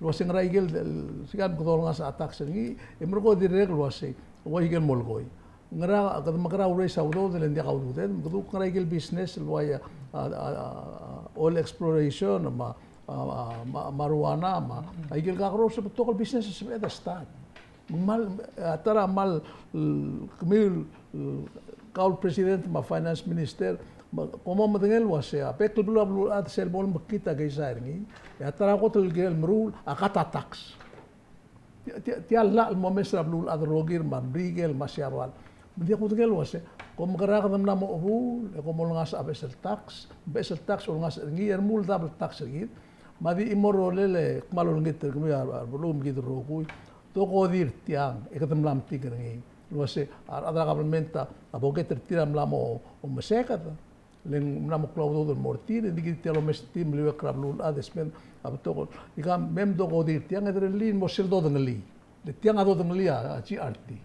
El uase ngera ikel, el, sika me kede olengasech a tax er ngii, e merekong e dirrek el uase, ua ikel molekoi. Ngera, kede mekerang a raise a udoud, le ng diak a ududed, me kede kuk ngera ikel business, el uai a, a, a, a, oil exploration, me a, a, a, ma-, marijuana, me a, a ikel kakerous, betok el business, sebeched el start. Me ng kmal, a, ta er a kmal, l-, kemiu, l-, kau el president me a finance minister, Me, kom mo medengei el uasei, a bek el beluu, a beluulechad sel bo lemekngit a keizai er ngii, e a ta er a kot el kirel meruul a cut a tax. Tia, tia, tia el llach el mo omes er a beluulechad el rokir me a Merikel me a Siabal. Me ng diak kudengei el uasei, kom mekerang e kede mla mo chebuul, e kom olengasech a beches el tax, beches el tax olengasech er ngii, e remuul double tax er kid, me a di chimo er a rolel e kmal olengit er kemiu a, a beluu me kid el rokui. Dokodir tiang, e kede mla metik er ngii. El uasei, a rechad er a kabelment a, a boket er tir a mla mo, mo meseked. Le ng mla mo klou a udoud el mo er tir, e di kid tia el omes er tir, meliuekl er a beluulechad e spend a betok. Ika me mdokodir tiang e derellii el mo sel dodengelii. Le tiang a dodengelii a, a G R T.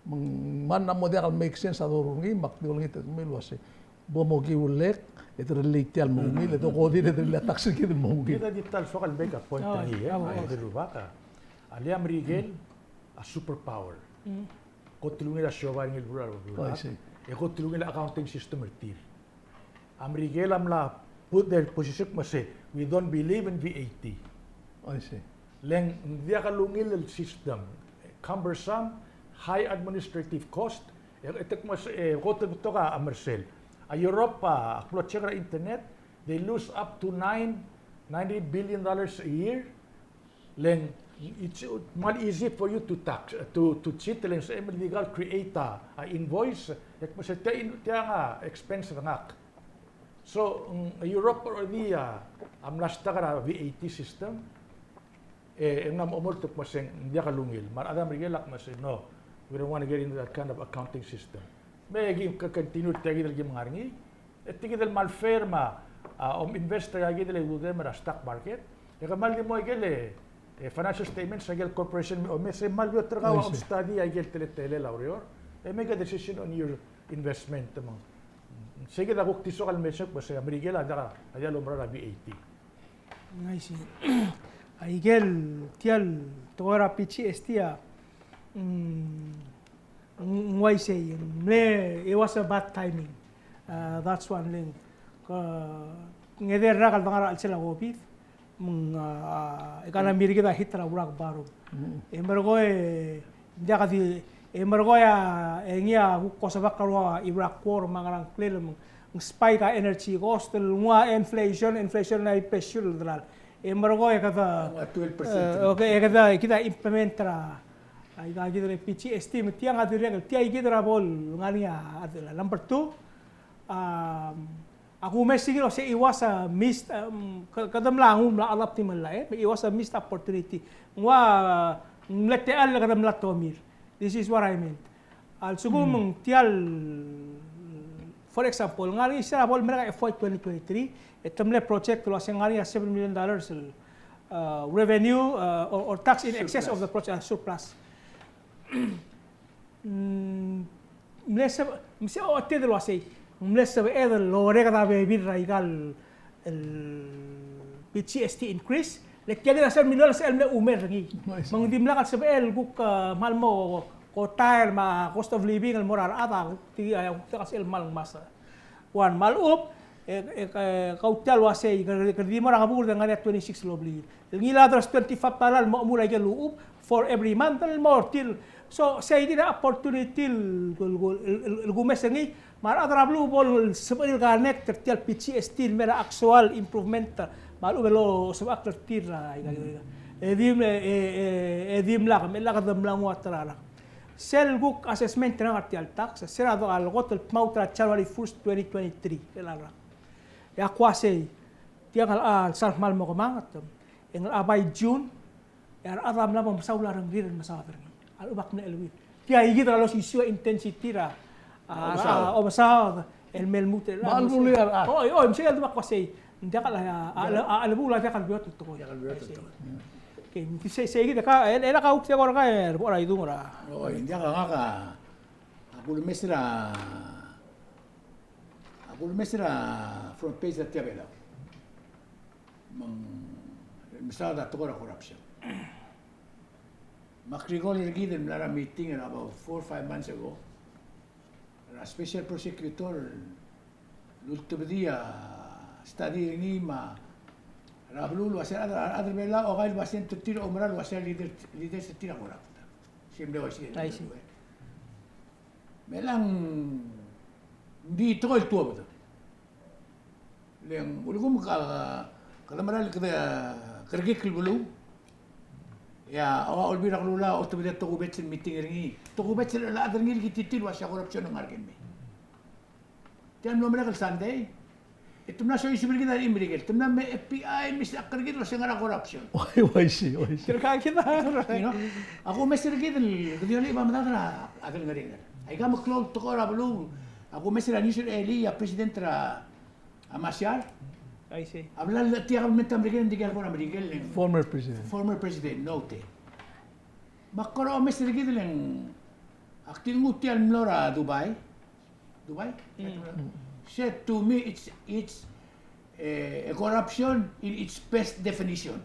Me ng, me ng mla mo diak el make sense a doruul er ngii, me ak di olengit er kemiu el uasei, bo mokiu el lek, e derellii tia el mo ungil, e dokodir e derellii a tax er kid el mo ungil. Kid a di ta el soak el make a point er ngii, e, a, a, e, di rubak a. A le a Merikel a superpower. Kot el ungil a siobai er ngii el beluu er a, oh, I see, e kot el ungil a accounting system er tir. A Merikel a mla put their position me se, "We don't believe in V A T." I see. Le ng diak el ungil el system, cumbersome, high administrative cost, e, e te kmo se, e, kot el betok a mersel. A Europe, a, ak mlo check er a internet, they lose up to nine, ninety billion dollars a year. Le ng, it's, uh, much easy for you to tax, uh, to, to cheat, le ng sebechem el di kau el create a, a invoice, e kmo se tia in-, tiang a expense er ngak. So, mm, Europe already, uh, a mla stuck er a V A T system, e, e ng mla mo omolt el kmo se ng diak el ungil. Me a rechad er a Merikel a kmo se, "No, we don't want to get into that kind of accounting system." Me ki, ke continue er tia kid el ki ngar er ngii, e tia kid el kmal fair me a, a, om invest er tia kid el ududem er a stock market. E ke kmal di mo ikel, e, e, financial statements er a ikel corporation me omes, e kmal beot er kau a, I see, om study a ikel teletelel a ureor. E make a decision on your investment, me ng sei kid a kuk di soak el mention el kmo se a Merikel a diak, a diak loumera er a V A T. I see. A ikel tia el tekoi er a P G S T a, mm, ng uaisei, mle, it was a bad timing. Uh, that's one thing. Ke, ng edei el rak el dengar er a chelsel a COVID, me ng, uh, economy er kid a hit er a urak barum. Mm. E merekong e, ng diak di, e merekong e, e ngii a kuk kosebak er a Iraq War me a ngerang klel, me ng spike a energy cost, el nguu a inflation, inflationary pressure el delal. E merekong e kede, a, twelve percent. Eh, okay, e kede, kede implement er a, a, ika kid el P G S T, me tiang a dirrek el tia kid er a bo el ngar er ngii a, a, number two, a, a kumes er ngii el uasei it was a missed, um, ke-, kede mla nguu el mla adapt el mla, e, it was a missed opportunity. Ng ua, ng mle techall e kede mla tomir. This is what I meant. A lsekum, mm, ng tia el, for example, ngar er ngii se er a bo el merek a F Y twenty twenty-three, e te mle project el uasei ngar er ngii a seven million dollars el, uh, revenue, uh, or, or tax in excess of the project, uh, surplus. Mm, mle se-, mle se-, o, tia el uasei, mle sebeched el orreked a bebil er a ikal el P G S T increase, le tia kid a sel mle, sel mle umer er ngii. Me ng dimlak el sebechel el kuk, eh, kmal mo kotael me a cost of living el mo er a rechad a kuk di, a kuk di sel kmal ngmasech. One, me a lechub, e, e, e, kau tia el uasei, kede, kede di mo er a ngebuked e ng ngar er ngii a twenty-six el obliil. El ngii el address twenty-five dollar el mo chemuul a ikel uchub for every month el mo er tir. So, sei kid a opportunity el, el, el, el, el kumes er ngii, me a rechad er a beluu bo el sebechir el connect er tia el P G S T el mei er a actual improvement, me a lechub e losebechakl er tir a, ika, ika, ika. E di, e, e, e, e dimlak, me lak de mla nguu a ta er a rak. Sel kuk assessment er ngak er tia el tax, se er a, a lekot el tmaut er a January first, twenty twenty-three, el a rak. E ak uasei, tia ng locha sal kmal mo kemanget, e ng locha by June, e a rechad a mla mo mesaul a rengrir el mesaod er ngii. A lechub ak mle cheleuid. Tia kid a losisiu a intensity er a, a, omesaod. A, omesaod, el me lmuut el. Me a lmuut el. Oi, oi, me sei a ldu me ak uasei. Ng diak el, a, a, a, a chelebuul a diak el beot el tekoi. Diak el beot el tekoi. Okay, sei, sei kid a ka, el, el a kuk tia kora ka, e, bo er a idung er a. Oi, ng diak a ngak a, a kulemes er a, a kulemes er a front page er a Tia Belau. Me ng mesaod a tekoi er a corruption. Me ak recall er kid el mla er a meeting er a about four, five months ago. Er a special prosecutor el ultebedii a study er ngii me a er a beluu el uasei a rechad, a rechad er a Belau a okai el basent er tir a oumera el uasei a leader, leaders er tir a corrupt. Sei mle uaisei. I see. Me chelechang ng di tekoi el tuobed. Le ng ulekum ka, kede mera el kede kerekikl el beluu. E a, ua Olbiil er a Kelulau a otobedii a tokubets el meeting er ngii. Tokubets el chad er ngii el ki titii el uasei a corruption a ngar er kemiu. Tia el mlo merek el Sunday, e te mla soiseb er kid a rechim er ikel, te mla me F B I, me se a kerekikl el uasei ngar er a corruption. Oi, oi, si, oi, si. Tirka kid a, you know, a kumes er kid el, kede di olib a medad er a delengerenger. Aika meklou el tekoi er a beluu, a kumes er a news er a elii a president er a a Marshall. I see. A bla el tia government er a Merikel, ng di kora Merikel, le ng former president. Former president, no te. Me ak kora omes er kid le ng, ak di nguu tia el mlo er a Dubai. Dubai? Mm. Said to me, it's, it's, eh, a corruption in its best definition.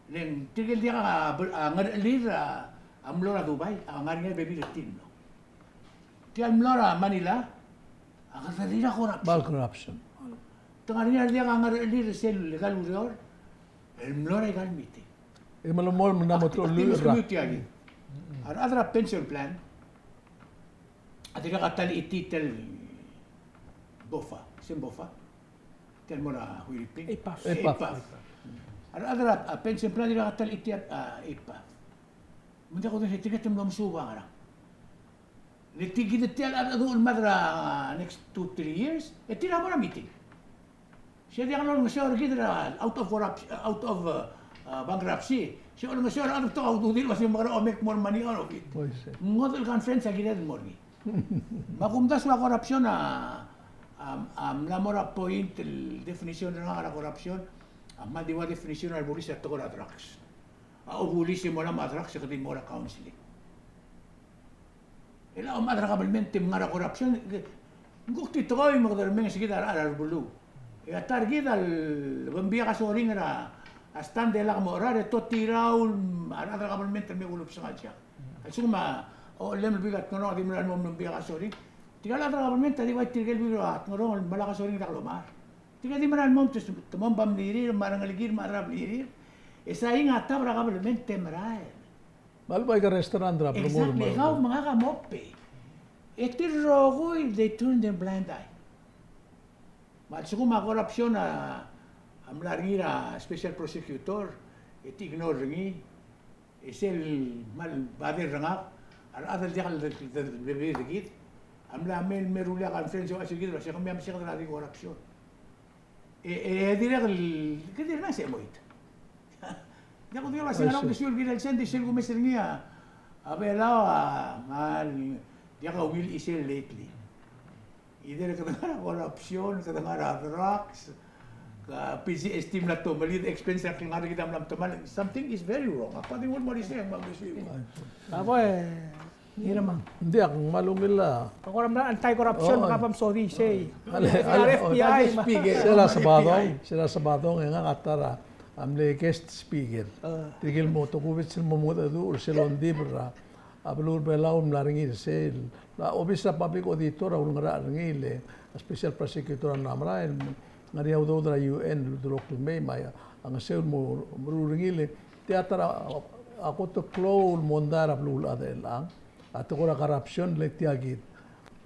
Le ng tirke el diak a, a ngerechelir a, a mlo er a Dubai, a ngar er ngii a bebil er tir el mlo. Tia el mlo er a Manila, a kerdechelir a corruption. Mal corruption. Te ngar er ngii a diak a ngerechelir er sel legal ureor el mlo er aika el meeting. E melemolem el mo toluu el rak. Tia kid. A rechad er a pension plan a dirkak a ta el chitii tia el BOFA. Se el BOFA. Tia el mo er a Huiriping. EPAF. EPAF. EPAF. A rechad er a pension plan a dirkak a ta el chitii a, a, EPAF. Me ng diak kudengei se tirke te mlo mesuub a ngerang. Le tirke tia el chad a duch el mad er a next two, three years, e tir a mo er a meeting. Se diak lolengeseu er kid er a out of corrupt-, out of, uh, uh, bankruptcy. Se olengeseu er a rechad el betok a ududir el uasei ng mekera make more money out of it. Oi, se. Ng ngodech el conference a kired el mo er ngii. Me a kumdasu a corruption a, a, a mla mo er a point el definition er ngak er a corruption, a kmal di ua definition er a rebulis er a tekoi er a drugs. A obulis e mo er a drugs e kede di mo er a counseling. E a omechad er a kabelment e mngar er a corruption, ng kuk di tekoi me kede remenges kid a rechad er a beluu. E a ta er kid a lebo mbiak a soring er a stand e lak mo cherar e totirau a rechad er a kabelment el me kulebsengel a siak. A lsekum a, o, lem el bik a Tngerong a di mera el mo mbiak a soring. Tirka el chad er a kabelment a di ua tirke el bik a Tngerong el melak a soring e diak lomechar. Tirke a di mera el mo, te mo ba mlirir, me a rengelekir, me a rechad er a blirir. E sain a tab er a kabelment e merael. Me a lebo aika el restaurant er a beluu. Exactly, me kau me ngak a mo pay. E tir el rokui, they turn their blind eye. Me a lsekum a corruption a, a mla er ngii er a special prosecutor, e te ignore er ngii, e sel kmal bother er ngak, a rechad el diak el de, de, de, de, de kid, a mla mei el me rullii a conference e uasei kid el uasei kemiu a meseked er a di corruption. E, e, e dirrek el, ke dirrek el se moit. Diak kudengei el uasei ngar er a uldesuel kirel sel, di sel kumes er ngii a, a Belau a, a, diak a ungil chisel lately. Either kede ngar er a corruption, kede ngar er a drugs, ke PGST mla tomellii, expense er a klengar er kid a mla metemall, something is very wrong. Ak di ua el mo er isei, me a uldesuel. A bo e, Ngirmang. Ng diak, ng kmal ungil a. Kora mla anti-corruption, oh, me kau a msodii sei. Ale, ale, F B I, oh, speaker. Sel a Sabadong, sel a Sabadong, e ngak a ta er a mle guest speaker. Oh. Tirke el mo tokubets el mo mengedecheduch er sel ongdibel er a beluu er a Belau el mla er ngii er sel. A obis er a public auditor a ulengerachel er ngii le, a special prosecutor a mla merael, ngar er ngii a udoud er a U N el uldurokl el mei, me a ngeseu el mo meruul er ngii le, tia ta er a, a kot el klou el mondai er a beluulechad er chelechang. A tekoi er a corruption le tia kid.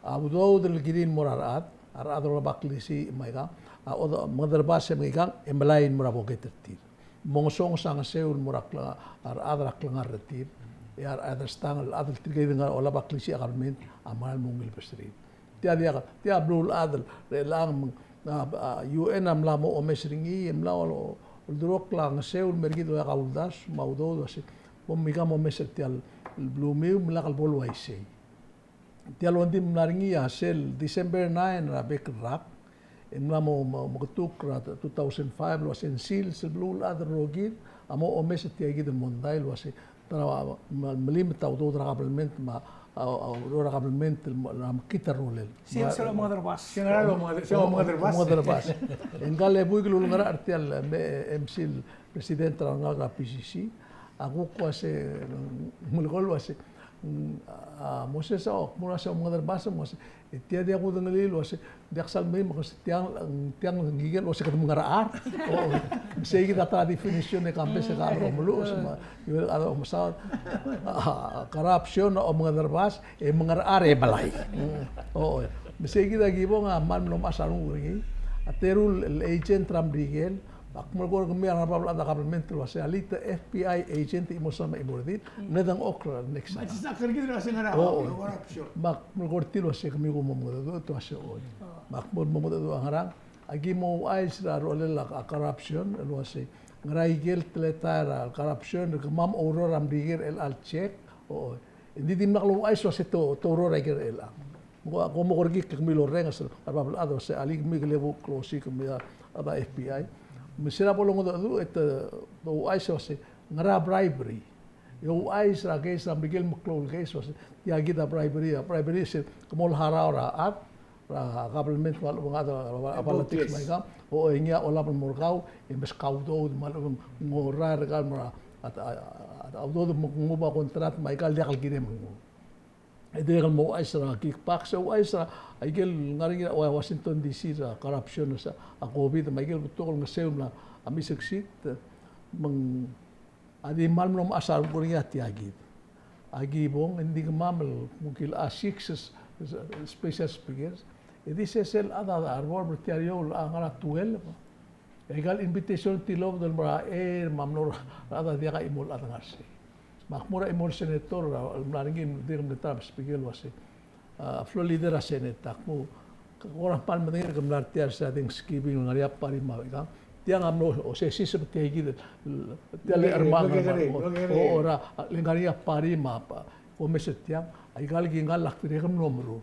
A udoud el kirir el mo er a rechad, a rechad el olab a klisiich me aika, a, o, mengederbas e mengikang, e melai el mo er a boket er tir. Mongesonges a ngeseu el mo er a kle-, a rechad er a klengar er tir, e a rechad er a stang, el chad el tirke el ngar er a olab a klisiich a kabelment, a mera el mo ungil beserir. Tia diak, tia beluulechad er chelechang, a, a, U N a mla mo omes er ngii, e mla ol-, oldurokl a ngeseu el mer kid el oeak a uldasu, me a udoud, uasei, bo mika mo omes er tia el belumiu, me lak el bo el uaisei. Tia el ongdibel el mla er ngii a sel December nine er a bek el rak, e mla mo, mo, mo ketuk er a two thousand five el uasei ng sils el beluulechad el rokir a mo omes er tia kid el mondai el uasei ta er a, me, melimet a udoud er a kabelment me a, a, a ureor er a kabelment el mo, er a mekngit a rolel. Sils el omengederbas. Sils el omengeder-, sils el omengederbas. Omengederbas. E ngka el buik el ulengerachel er tia el me, M C el president er a rengalek er a P C C, a kuk uasei, ng melekoi el uasei, mm, a, Moses, o, kmo uasei omengederbas, me uasei, e tia diak kudengelii el uasei, diak sal mei me kmo uasei tiang, tiang ngike el uasei kede mengerechar. O, sei kid a ta er a definition e kambes e kau el omeluches, me, a, corruption, omengederbas, e mengerechar e melai. O, me sei kid a kibong a kmal mlo mechas a renguk er ngii. a teru el agent er a Merikel, me ak melekoi er kemiu a ngar er a bab el chad er a government el uasei, alii, te F B I agent e chimo el soam e chimo el redil, ng dengchokl er a next time. Me ak melekoi er tir el uasei kemiu kom mo mengedecheduch, te uasei oi. Me ak mo mengedecheduch a ngerang, aki mo ouchais er a rolel a corruption el uasei, ngera ikel teletael er a corruption er kemam oureor er a Merikel er chelecha el check, oi. Ng di dimlak louchais el uasei te, te oureor er a ikel er chelechang. Ko, ko mo kerekikl e kemiu el orrenges er a bab el chad el uasei alii, kemiu kele bo klosiik, kemiu a, a F B I. Me se er a bo longedecheduch e te ouchais el uasei ngera bribery. E ouchais er a case er a Merikel, meklou el case el uasei tia kid a bribery, a bribery se ke mo harau er a chad, er a government me a lechub e ng chad er a, er a, er a politics me aika, o e ngii a olab el mo er kau e meskau a udoud me a lechub e ng orrael er kau el mo er a, a, a, a udoud me ng nguu a contract me aika el diak el kirem el nguu. E dirrek el mo ouchais er a kickbacks, e ouchais er a ikel ngar er ngii er a Washington D C er a corruption er a COVID me a ikel betok el ngeseu el mla, a, misucceed, me ng, a di kmal mlo mechas a renguk er ngii a tia kid. Aki bong, e ng di kemam el kuk el, a, six s-, s-, special speakers. E di sesei el chad a, a, a bo er tia er eou el, a, ngar er a twelve. E aika el invitation a tilobed el mo er a, e, me a mlo er a rechad a diak a chimo el chad el ngar sei. Me ak mo er a chimo el senator el mla er ngii, dirk mle ta er a speaker el uasei, a, floor leader er a Senate, ak mo, kora kmal medengei er kemla er tia er se er a Thanksgiving el ngar er ngii a party me a, ika, tiang a mlo, o, se, se, se, tia kid, tia el, tia el, o, o, er a, le ngar er ngii a party me a, pa, ko mes er tiang, aika el kingall a dirrek el mlo meruul.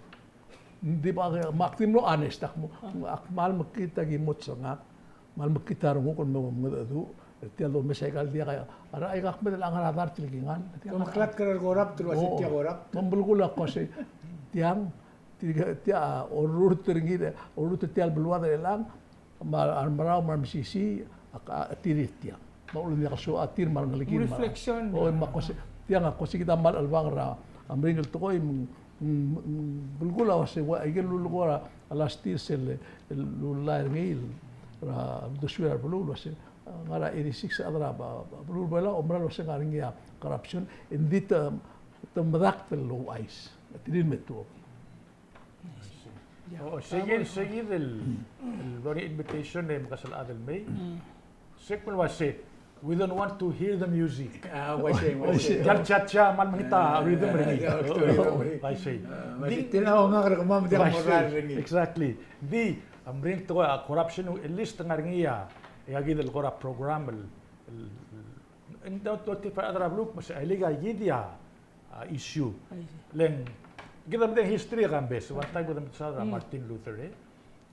Ng di ba, me ak di mlo honest, ak mo, ak kmal mekngit a ki mo chengak, kmal mekngit a renguk el mo mengedecheduch er tia el domes aika el diak a, a rechad aika kmeed el ngar er a dart el kingall. Kom klatk er a corrupt el uasei tia corrupt. Me ng belkul a ko sei, tiang, tia, tia, orrurt er ngii, orrurt er tia el beluad er chelechang, me a remerau me a remesisiich a, a tir er tiang. Me a ulengiakl a soam a tir me a rengelekir me a, reflection. O, me a ko sei, tiang a ko sei kid a kmal chelebangel er a meringel tekoi, me ng, me ng, me ng belkul a uasei, ua, aike el lulekoi er a last year sel, el lullai er ngii er a uldesuir a beluu el uasei, a, ngar er a eighty-six a chad er a, ba, ba, beluu er a Belau a oumera el uasei ngar er ngii a corruption, e ng di te, te medakt el ouchais, a tir el me tuobed. O, sei kid, sei kid el, el blo er ngii a invitation e mekesai el chad el mei. Sei kmal uasei, we don't want to hear the music. A, uaisei, uaisei. Tia el cha-cha, kmal mekngit a rhythm er ngii. A, uaisei. A, uaisei. Di, tia a ngak er kemam, tia a mo er ngii. Exactly. Di, a meringel tekoi a corruption, at least ngar er ngii a, e aika kid el kora program el, el, el, ng di, di, di, a rechad er a beluu, me se, aika kid a, a, issue. I see. Le ng, kede medengei a history er a Kambes, one time kede medengei a Martin Luther, e.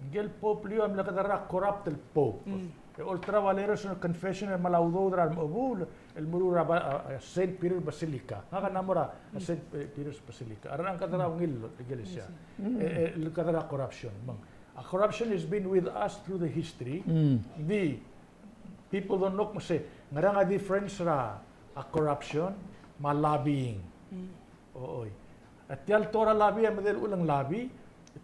Ngike el Pope Leo a mle kede er a corrupt el Pope. Mm. E olterau a letters er a confession el kmal a udoud er a remechebuul el meruul er a ba-, a, a, Saint Peter Basilica. Ngak a mla mo er a, a, Saint Pe-, Peter's Basilica. A rechad a kede er a ungil ikelesia. Mm. E, e, el kede er a corruption. Me ng, a corruption has been with us through the history. Mm. Di, people don't know, me se, ngerang a difference er a, a corruption me a lobbying. Mm. Oi. A tia el tekoi er a lobby, a medal uchul e ng lobby,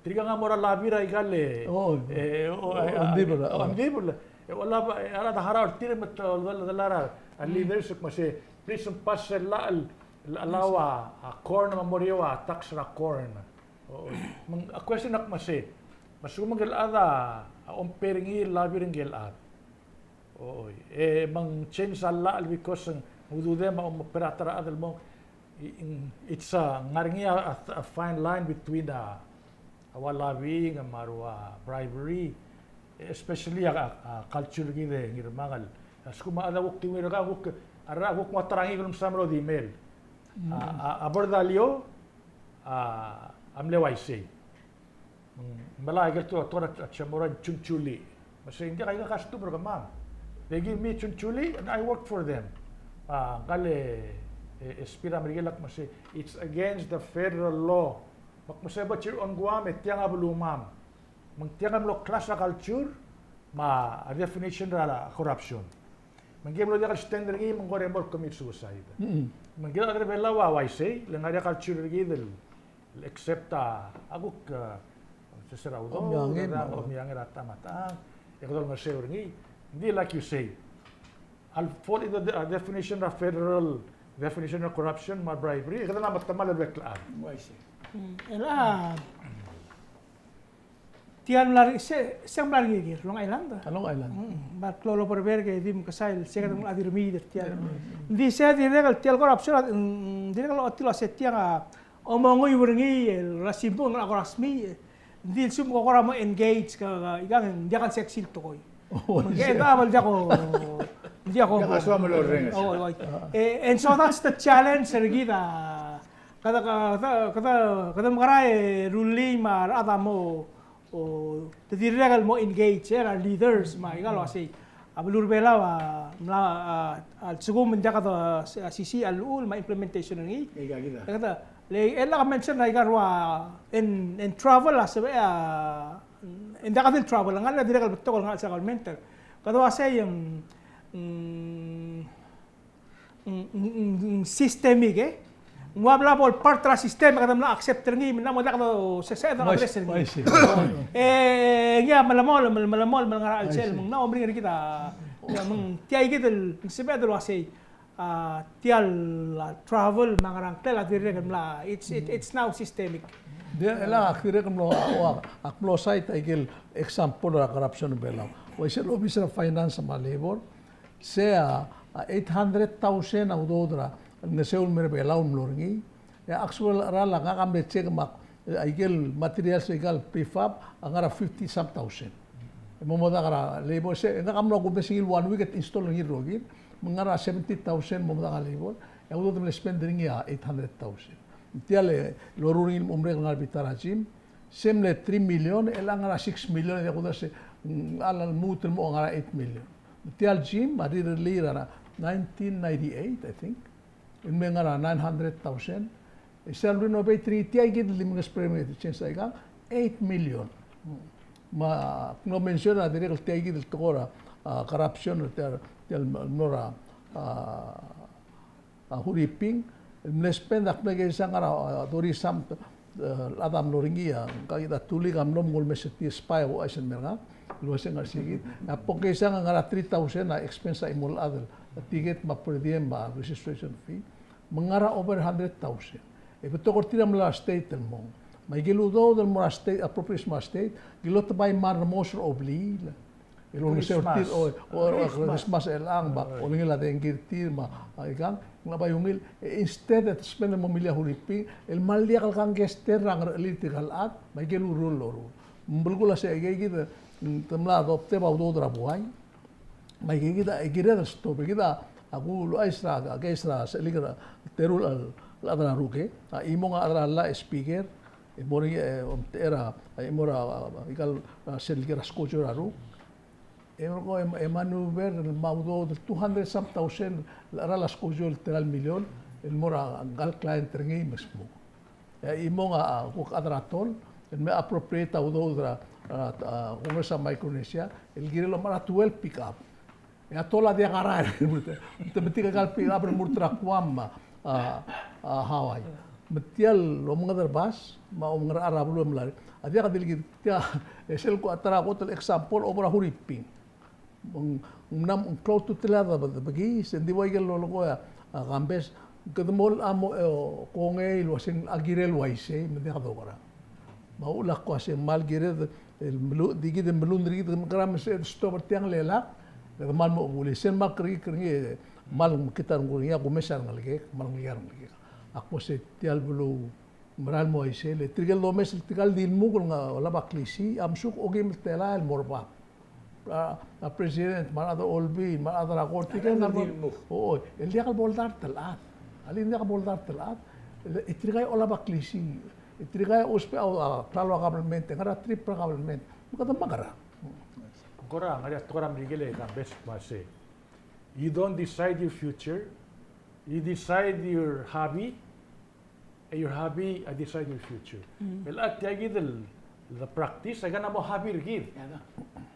tirka a mo er a lobby er aika el, e, o, o, ondibel, o, ondibel. E, olab, e, a rechad a harau er tir me te, olab, olab er a, a leaders, me se, please pass el law, el, el allow a, a corn, me a mo er eou a tax er a corn. Oi. Me ng, a question a kmo se, me a lsekum ngike el chad a, a ompei er ngii el lobby er ngike el chad. Oi. E me ng change a llach el because ng ududem a omoper a ta er a chad el mo, i-, ng, it's a, ngar er ngii a, a, a fine line between a, a ua lobbying me a ua bribery, especially a, a, a culture er kid e Ngirmang el, a lsekum a chad a kuk di ungil er kau, a kuk, a rechad a kuk mo ta er a ngii el msa me a rodi mel. A, a, a Berdalio, a, a mle uaisei. Mm, me a ikel tekoi, tekoi er a Chamorro, chunchuli. Me sei ng diak aika custom er kemam. They give me chunchuli and I work for them. A, ngka el, e, e, speech er a Merikel a kmo sei, it's against the federal law. Me ak kmo sei, but you're on Guam, e tiang a belumam. Me ng tiang a mlo clash er a culture me a definition er a corruption. Me ngike el mlo diak el stand er ngii me ng kora mo commit suicide. Mm. Me ngike el chad er a Belau a uaisei, le ngar er ngii a culture er kid el accept a, a kuk, a, se er a udoud, omiangel, a, omiangel er a ta me a ta, e kede olengeseu er ngii. Ng di like you say, a fall into the, a, definition er a federal definition of corruption me a bribery, e kede mla metemall el bek el chad. Uaisei. Mm, el a, Tia el mla er, se, se ng mla er ngii er Long Island. A Long Island. Mm, me a klou el obo er a berk e di mekesai el se kede mla di remiid er tia el. Mm, mm, mm. Ng di se dirrek el tia el corruption, mm, dirrek el ochotii el uasei tiang a omenguiu er ngii el ua simbung el kora smiich, e ng di lsekum ko kora mo engage ka, ka, ikang, ng diak el sexy el tekoi. Oh, me ng, se, kede a bel diak ko, diak ko, diak ko soam el orrenges. Oh, oh. E, and so that's the challenge er kid a, kede, kede, kede, kede mekerang e rullii me a rechad a mo o te dirrek el mo engage er a leaders me aika el uasei a beluu er a Belau a mla, a, a lsekum ng diak de, a, sisiich a llechul me a implementation er ngii. Aika kid a. Aika kid a. Le, e lak mention er aika el ua, en, en travel a sebechel a, en diak di el travel, ng ngar er ngii a dirrek el betok el ngar er a chelsel a government. Kede uasei ng, mm, ng, ng, ng, ng systemic, e. Ng ua bla bo el part er a system e kede mla accept er ngii, me ng mla mo diak de sesei e de address er ngii. E, ngii a melemolem, mel-, melemolem el ngar er a chelsel, me ng mla mo meringel er kid a, me ng tia kid el, ng sebeched el uasei, a, tia el, a, travel me a ngerang, tia el dirrek el mla, it's, it, it's now systemic. Di, e le ak dirrek el mlo, ua, ak mlo cite aike el example er a corruption er a Belau. Uaisei el obis er a finance me a labor, se a, a, eight hundred thousand a udoud er a ngeseu el mei er a Belau el mlo er ngii. E a actual cheral a ngak a mle check me a, e, aike el materials er aika el prefab a ngar er a fifty some thousand. E mo medakl er a labor, se, e ngak a mlo kumes er ngii el one week e te install er ngii el rokir, me ng ngar er a seventy thousand mo medakl er a labor, e a udoud el mle spend er ngii a eight hundred thousand. Tia el loruul er ngii el mo merek el ngar er a bita er a gym, se mle three million, e le ngar er a six million, e diak kudengei se, mm, a lmuut el mo ngar er a eight million. Tia el gym a rirellii er a nineteen ninety-eight, I think. El mle ngar er a nine hundred thousand. E sel renovate er ngii tia kid el di mle spend er ngii, change aikang, eight million. Me ak mlo mention a dirrek el tia kid el tekoi er a, a, corruption, tia, tia el mlo er a, a, a Huriping, el mle spend, ak mle keisang ngar er a, a, thirty some, e, el chad a mlo er ngii a, ngka kid a Tulik a mlo me ng ulemes er tir, spy a ouchais el mer ngak, el uasei ngar er sei kid. A bo keisang ngar er a three thousand a expense a chimo el chad el ticket me a per diem me a registration fee. Me ng ngar er a over hundred thousand. E betok er tir a mla er a state el mong. Me aike el udoud el mo er a state, appropriate el mo er a state, ng dilu te bai mla er a remos er a blil el olengeseu er tir, o, o, o, Christmas. Christmas er chelechang, me a, o, olengil a dengki er tir, me a, a, ikang, ng mla bai ungil, e, instead e te spend el mo milii a Huriping, el mle diak el kangkei er a ngerechelir tirka el chad, me aike el ureor el loruul. Ng belkul a sei, aike kid, mm, te mla adopted a udoud er a buai. Me aike kid a, e kired el stop, e kid a, a kuk uluuchais er a, a case er a, sechelik er a, teru el, el chad er a Ruk, e. A chimong a chad er a llach e speaker, e mo er ngii, e, omtechei er a, e mo er a, a, a, ikal, a, sel ker a skojo er a Ruk. E mo er ko, e, e maneuver el mo udoud el two hundred some thousand, el cheral a skojo el tela el million, el mo er a ngka el client er ngii me smuk. E a chimong a, a, kuk chad er a Tol, el me appropriate a udoud er a, a, a, Congress of Micronesia, el kirel el omechar a twelve pickup. E a Tol a diak a rael, te, te metik a ikal pickup el mo er a Guam me a, a, a Hawaii. Me tia el omengederbas, me a omengerechar a beluu el mla er ngii. A diak di le kid tia, e sel kuk ta er a kot el example, obo er a Huriping. Me ng, ng mla mo klou a ultutelel a de, de bekiis, e ng di ua ikel lolekoi a, a Kambes, kede mo, a mo, e, kongei el uaseng a kirel uaisei, me ng diak dokerang. Me a uchul a kmo uasei kmal kired el melu-, di kid el melun er kid, me ng kora me se stop er tiang el lak, kede kmal mo chebuul. Sel kmal kerekikl er ngii, kmal mekngit a renguk er ngii, a kumes a rengelekek, kmal ngelekek a rengelekek. A kmo se tia el beluu merael el mo uaisei, le tirke el domes el tirka el di lmuk el ngar er a olab a klisiich, a mesuk okeim el telael el mo er bab. A, a president, me a rechad er a olbiil, me a rechad er a kort, tirke el ngar er a, o, o, el diak el bo el dart el chad. Alii, ng diak el bo el dart el chad. E tirka a olab a klisiich. E tirka a ousbech a, a klalo a government, e ngar er a trip er a government. Me kede mekerang. Kora, ngar er a tekoi er a Merikel e Kambes me a sei. You don't decide your future, you decide your hobby, e your hobby a decide your future. Mm. El a tia kid el, the practice, aika a mla mo hobby er kid. Ia, da.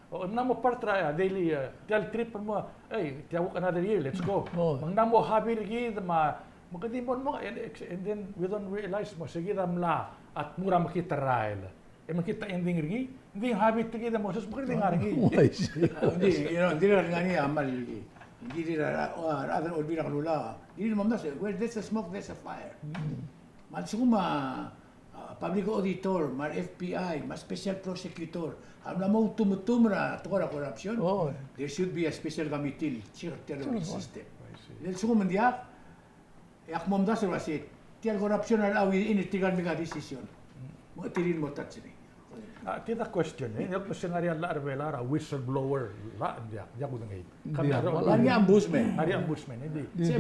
O, ng mla mo part er a, a, daily, a, tia el trip el mo, hey, tia kuk another year, let's go. Oh. Me ng mla mo hobby er kid, me a, me kede di mo, mo, and, and then we don't realize, me se kid a mla, a tmuu er a mekngit el rael. E mekngit a ending er ngii, ng di hobby er kid a Moses, me kede di ngar er ngii. Oh, I see. A, ng di, you know, ng dirrek el ngar er ngii a kmal, ng di, a, a, a rechad er a olbiil er a kelulau, ng di momdasu, where there's a smoke, there's a fire. Mm. Me a lsekum a, a, public auditor, me a re F B I, me a special prosecutor a mla mo tumetumer a tekoi er a corruption, there should be a special committee el check er tia el system. Le lsekum ng diak, e ak mo omdasu el uasei, tia el corruption a locha within er tirka el make a decision. Me ng di tir el mo touch er ngii. A, tia a question, e. Ng kmo se ng ngar er ngii a llach er a Belau er a whistleblower law, ng diak, diak kudengei. Ng ngar er ngii a ombudsman. Ng ngar er ngii a ombudsman, e di. Ng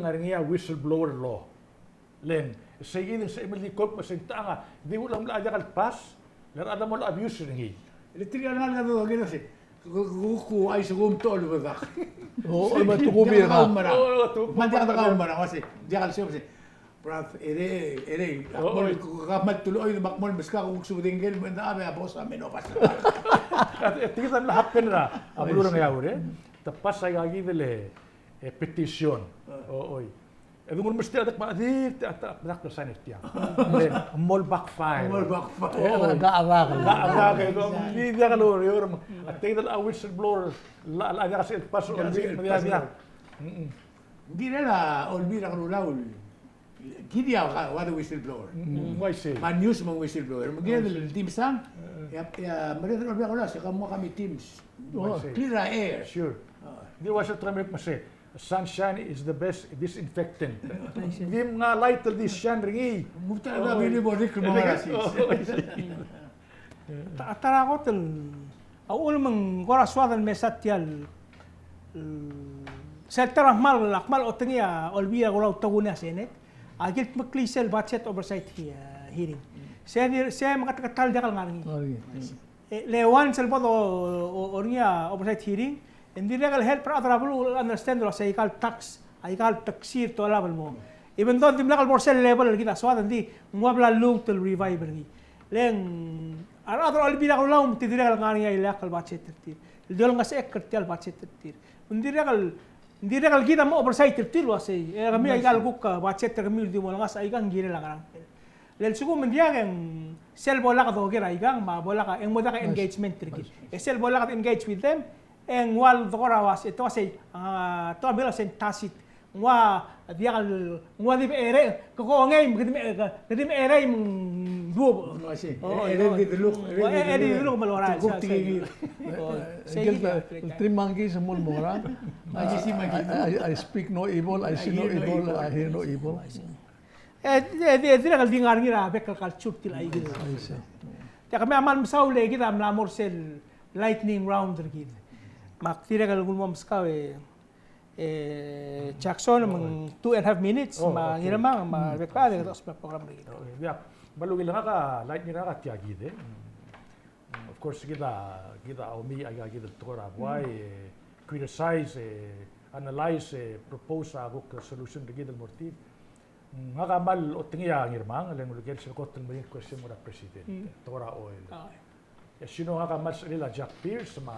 ngar er ngii a whistleblower law. Le ng, sei kid e ng sebechem el di kuk me se ng techa a, di uchul me ng diak el pass, le a rechad a mo abuse er ngii. Le tirka el ngalek a doker el uasei, ku, ku, ku, ai se kum to lebedak. O, me te kubi er a. Me ng diak de kaumerang, uasei, diak el sebechem, uasei. Brad, ere, ere, ak mo, kuk kmal tulechoid me ak mo meskak, kuk subedengkel, me ng a, a boss a me no pass. E tia kid a mla happen er a beluu er a Ngeaur, e. Te pass aika kid el, e, petition. O, oi. E de nguu el mesterir a dek me a di, te, te, te, te sign er tiang. Then, mo backfire. Mo backfire. O, dak, dak. Dak, dak, e, di diak el oureor, me a tia kid el whistleblower, a, a diak el sebechel el pass, o, di, di diak. Ng kirel a Olbiil er a Kelulau, kid a ua, ua de whistleblower. Mm, I see. Me a news me ng whistleblower. Me ng kirel di mesang, e a, e a, mereched el Olbiil er a Kelulau, se ka mo committee, clear a air. Sure. Di ua se te kmo se, sunshine is the best disinfectant. Di mngai a light el di shine er ngii. Mufta a bili bo rik el mo ngar er a sils. Ta, ta er a kot el, a uchul me ng kora soad el mesa tia el, el, sel ta er a kmal, kmal otengii a Olbiil er a Kelulau el tokuni a Senate a kildmeklii sel budget oversight he-, hearing. Se di, se meketeketang el diak el ngar er ngii. E, le once el bo do, o, o, er ngii a oversight hearing, e ng dirrek el help er a rechad er a beluu el understand el uasei aika el tax, aika el tax er a dolab el mo. Even though ng dimlak el bo er sel level el kid a soad, ng di ng ua bla lluut el revive er ngii. Le ng, a rechad er a Olbiil er a Kelulau me te dirrek el ngar er ngii a ileakl el budget er tir. El di olengesechekl er tia el budget er tir. Ng dirrek el, ng dirrek el kid a mo oversight er tir el uasei, e kemiu aika el kuk, a, budget er kemiu el di mo olengasech aika ng kirel a ngerang. Le lsekum ng diak e ng sel bo lak doker aikang, me a bo lak e ng mo diak a engagement er kid. E sel bo lak engage with them, e ng ua el dekora uasei, te uasei, a, te ua el uasei ng tacit. Ng ua diak el, ng ua di becherei, ke kongei, ke di me, ke di mecherei me ng duubech. O, e di deluk, e di deluk me lorael. Sei kid a, three monkeys a mo el mo er a. I, I, I speak no evil, I see no evil, I hear no evil. E, e, e, e dirrek el di ngar er ngii er a bek el culture tia el aike. Tia kemiu a kmal mesaul e kid a mla mo er sel lightning round er kid. Me ak dirrek el kuk mo meskau e, e, Jackson, me ng two and a half minutes, me a Ngirmang, me a Rebecca, e kede ousbech a program er kid. Ia, me a ungil ngak a lightning er ngak a tia kid, e. Of course, kid a, kid a omii aika kid el tekoi er a buai, e, criticize, e, analyze, e, propose a kuk solution er kid el mo er tir. Ngak a kmal otengii a Ngirmang, le ng uleker sel kot el meringel question el mo er a president. Tekoi er a oil. E sel ngak a kmal sechelil a Jack Pierce me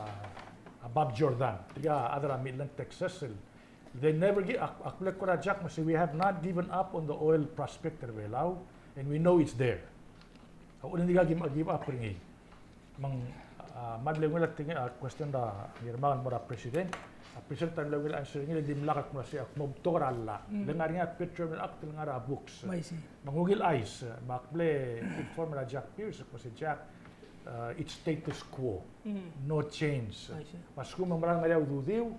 a Bob Jordan. Tirka a chad er a Midland, Texas, el, they never give, ak, ak mle kora Jack me sei, we have not given up on the oil prospect er a Belau, and we know it's there. A uchul e ng dikea ki, ki give up er ngii. Me ng, a, me a ungil a tengii a question er a Ngirmang el mo er a president. A president a ungil a answer er ngii el dimlak el kmo sei, ak mo betok er a llach. Le ngar er ngii a Petroleum Act el ngar er a books. Me ng ungil chais, me ak mle inform er a Jack Pierce, kmo sei Jack, a, it's status quo. No change. Me a lsekum e ng mera el ngar er ngii a ududiu,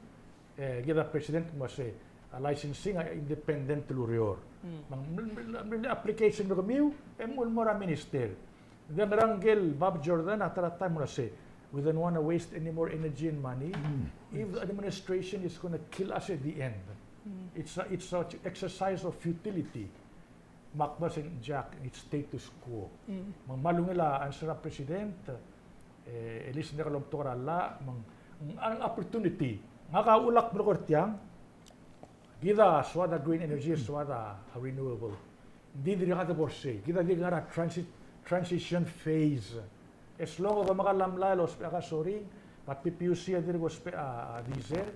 e, kid a president kmo sei, a licensing a independent el ureor. Me ng, me, me, me, application er kemiu, e mo, mo er a minister. Ng di ngerang ngike el Bob Jordan a ta er a taem el uasei, we don't want to waste any more energy and money. If the administration is gonna kill us at the end, it's a, it's a exercise of futility. Me ak kmo sei Jack, it's status quo. Me ng kmal ungil a answer er a president, e, at least ng diak lomtok er a llach, me ng, ng, ng opportunity. Ngak a uchul ak melekoi er tiang, kid a soad a green energy, soad a renewable. Ng di dirkak de bo er sei, kid a di ngar er a transi-, transition phase. As long as domekall a mlai el ousbech a gasoline, me a P P U C a dirk ousbech a, a diesel,